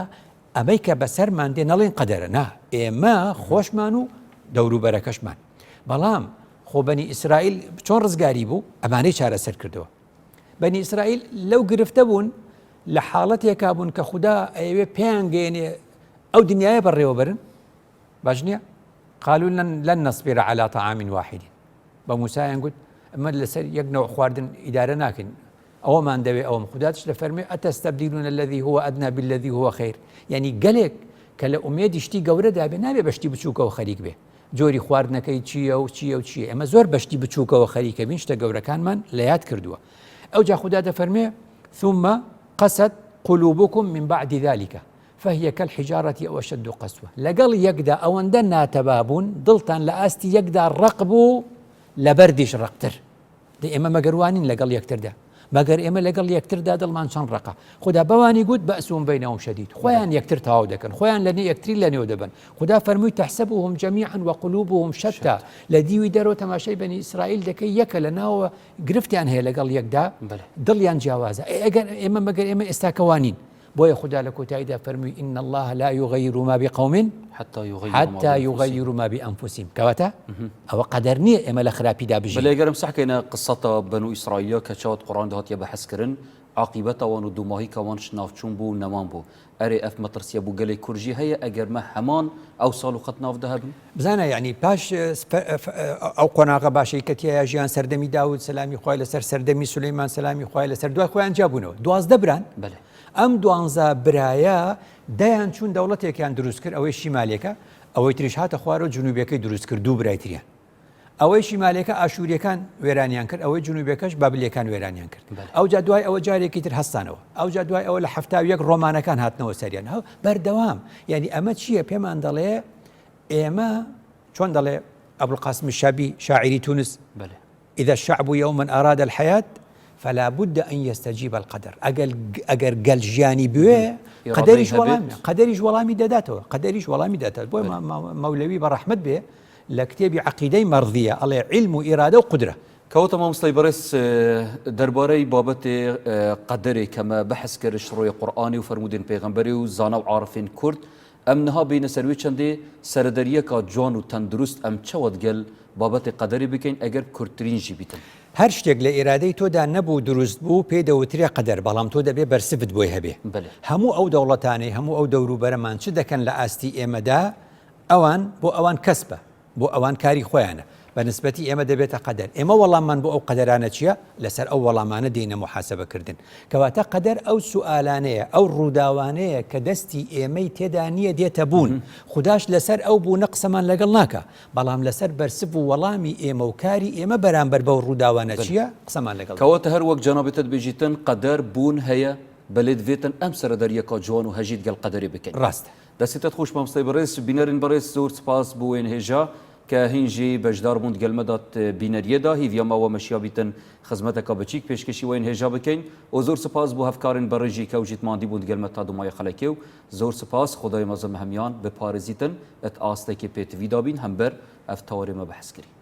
ئەمەی کە بەسەرمان دێ نەڵێن قەدەرە نا ئێمە خۆشمان و دەوروبەرەکەشمان بەڵام خۆ بەنی ئیسرائیل چۆن ڕزگاری بوو ئەمانەی چارەسەر کردەوە بەنی ئیسرائیل لەو گرفتە بوون لە حاڵەتێکا بوون کە خودا ئەیەوێ پێیان گەێنێ ئەو دنیاە بەڕێوەبەرن باش نییە؟ قالوا لن نصبر على طعام واحد بە موسایان گوت ئەمە لەسەر یەک نەوع خواردن ئیدارە ناکەین ئەوەمان دەوێ ئەوم خوداتش لە فەرمی أتستبدلون الذي هو أدنى بالذي هو خير یعنی گەلێک کە لە ئومێدی شتی گەورەدا بێ نابێ بە شتی بچووکەوە خەریک بێ جۆری خواردنەکەی چییە و چییە و چییە ئێمە زۆر بە شتی بچووکەوە خەریکە بین شتە گەورەکانمان لە یاد کردووە ئەوجا خودا دەفەرمێ ثم قست قلوبكم من بعد ذلك فهی کالحجارە او اشد قسوە، لەگەڵ یەکدا ئەوەندە ناتەبا بوون دڵتان لە ئاستی یەکدا ڕەق بوو لە بەردیش ڕەقتر. دەی ئێمە مەگەر وا نین لەگەڵ یەکتردا؟ مەگەر ئێمە لەگەڵ یەکتردا دڵمان چەند ڕەقە؟ خودا بەوانی گوت بەئسهم بەینهم شدید، خۆیان یەکتر تەواو دەکەن، خۆیان لە یەکتری لەنێو دەبەن. خودا فەرمووی تحسبهم جمیعا وقلوبهم شتی، لە دیوی دەرەوە تەماشای بەنی ئیسرائیل دەکەی یەکە لە ناوەوە گرفتیان هەیە لەگەڵ یەکدا، دڵیان جیاوازە. ئەی ئەگەر ئێمە مەگەر ئێمە ئێستاکە وا نین؟ بۆیە خودا لە کۆتاییدا فەرمووی ان اللە لا یغیر ما بقوم حتی یغیروا ما بانفسهم کەواتە ئەوە قەدەر نییە ئێمە لە خراپیدا بژین. بەلێ گەر ئەم سەحکەینە قسەتە بەنو ئیسرائیلیا کە چاوت قورئان دە هاتیە بەحس کرن عاقیبەتە وان و دوماهیکا وان ش ناوچون بوو و نەمان بوو ئەرێ ئەف مەترسیە بو گەلێ کورد ژی هەیە ئەگەر مە هەمان ئەو ساڵوخەت ناو دە هەبن؟ بزانە یانی پاش ئەو قۆناغە باشەی کە تیایا ژیان سەردەمی داود سەلامی خوای لەسەر سەردەمی سولەیمان سەلامی خوای لەسەر دوای خۆیان جیابوونەوە 12 بران بەلێ. ئەم دوانزە برایە دەیان چوون دەوڵەتێکیان دروست کرد ئەوەی شیمالێکە ئەوەی تریش هاتە خوارەوە جنوبیەکەی دروست کرد دوو برای تریان ئەوەی شیمالەکە ئاشووریەکان وێرانیان کرد ئەوەی جنوبەکەش بابلیەکان وێرانیان کرد ئەوجا دوای ئەوە جارێکی تر هەستانەوە ئەوجا دوای ئەوە لە 71 ڕۆمانەکان هاتنەوە سەریان هەو بەردەوام یعنی ئەمە چییە پێمان دەڵێ ئێمە چۆن دەڵێ ئەبولقاسمی شابی شاعری تونس بەلێ. اذا الشعب یوما اراد الحیاة فلا بد ان یستجیب القدر ئەگەر ئەگەر گەل ژیانی بوێ قەدەریش وەڵامی قەدەریش وەڵامی دەداتەوە قەدەریش وەڵامی دەدات بۆ مەولەوی بە ڕەحمەت بێ لە کتێبی عەقیدەی مەڕضیە ئەڵێ عیلم و ئیرادە و قودرە. کەواتە مامۆستای بەڕێز دەربارەی بابەتێ قەدەرێ کە مە بەحس کرد شڕۆیە قورئانێ و فەرموودێن پێغەمبەرێ و زانا و عارفێن کورد ئەم نها بینە سەر وێ چەندێ سەرەدەریەکا جوان و تەندروست ئەم چەوە دگەل بابەتێ قەدەرێ بکەین ئەگەر کورتترین ژی بیتن. هەر شتێک لە ئیرادەی تۆدا نەبوو دروست بوو پێی دەوترێ قەدەر بەڵام تۆ دەبێ بەرسڤت بۆی هەبێ. بەلێ. هەموو ئەو دەوڵەتانەی هەموو ئەو دەوروبەرەمان چ دەکەن لە ئاستی ئێمەدا ئەوان بۆ ئەوان کەسبە بۆ ئەوان کاری خۆیانە بە نسبەتی ئێمە دەبێتە قەدەر ئێمە وەڵاممان بۆ ئەو قەدەرانە چییە لەسەر ئەو وەڵامانە دێینە موحاسەبە کردن کەواتە قەدەر ئەو سوئالانەیە ئەو ڕووداوانەیە کە دەستی ئێمەی تێدا نییە دێتە بوون خوداش لەسەر ئەو بوونە قسەمان لەگەڵ ناکا بەڵام لەسەر بەرسڤ و وەڵامی ئێمە و کاری ئێمە بەرامبەر بەو ڕووداوانە چییە قسەمان لەگەڵ دەکا. کەواتە هەر وەک جەنابتت بێژیتن قەدەر بوون هەیە بەلێ دڤێتن ئەم سەرەدەریەکا جوان و هەژیت گەل قەدەرێ بکەین. ڕاستە. دەستتت خۆش مامۆستای بەڕێز بینەرن بەڕێز زۆر سپاس بۆ وێن هێژا کە هین ژی بەشدار بوون دگەل مەدات بینەریەدا هیڤیا مە وە مەشیا بیتن خزمەتەکا بچیک پێشکەشی وێن هێژا بکەین و زۆر سپاس بۆ هەفکارن بەڕێژی کە وژیت ماندی بوون دگەل مە تا دومایە خەلەکێ و زۆر سپاس خودای مەزن مە هەمیان بپارێزیتن ئت ئاستێکی پێتڤی دابین هەمبەر ئەف تەوارێ مە بەحس کری.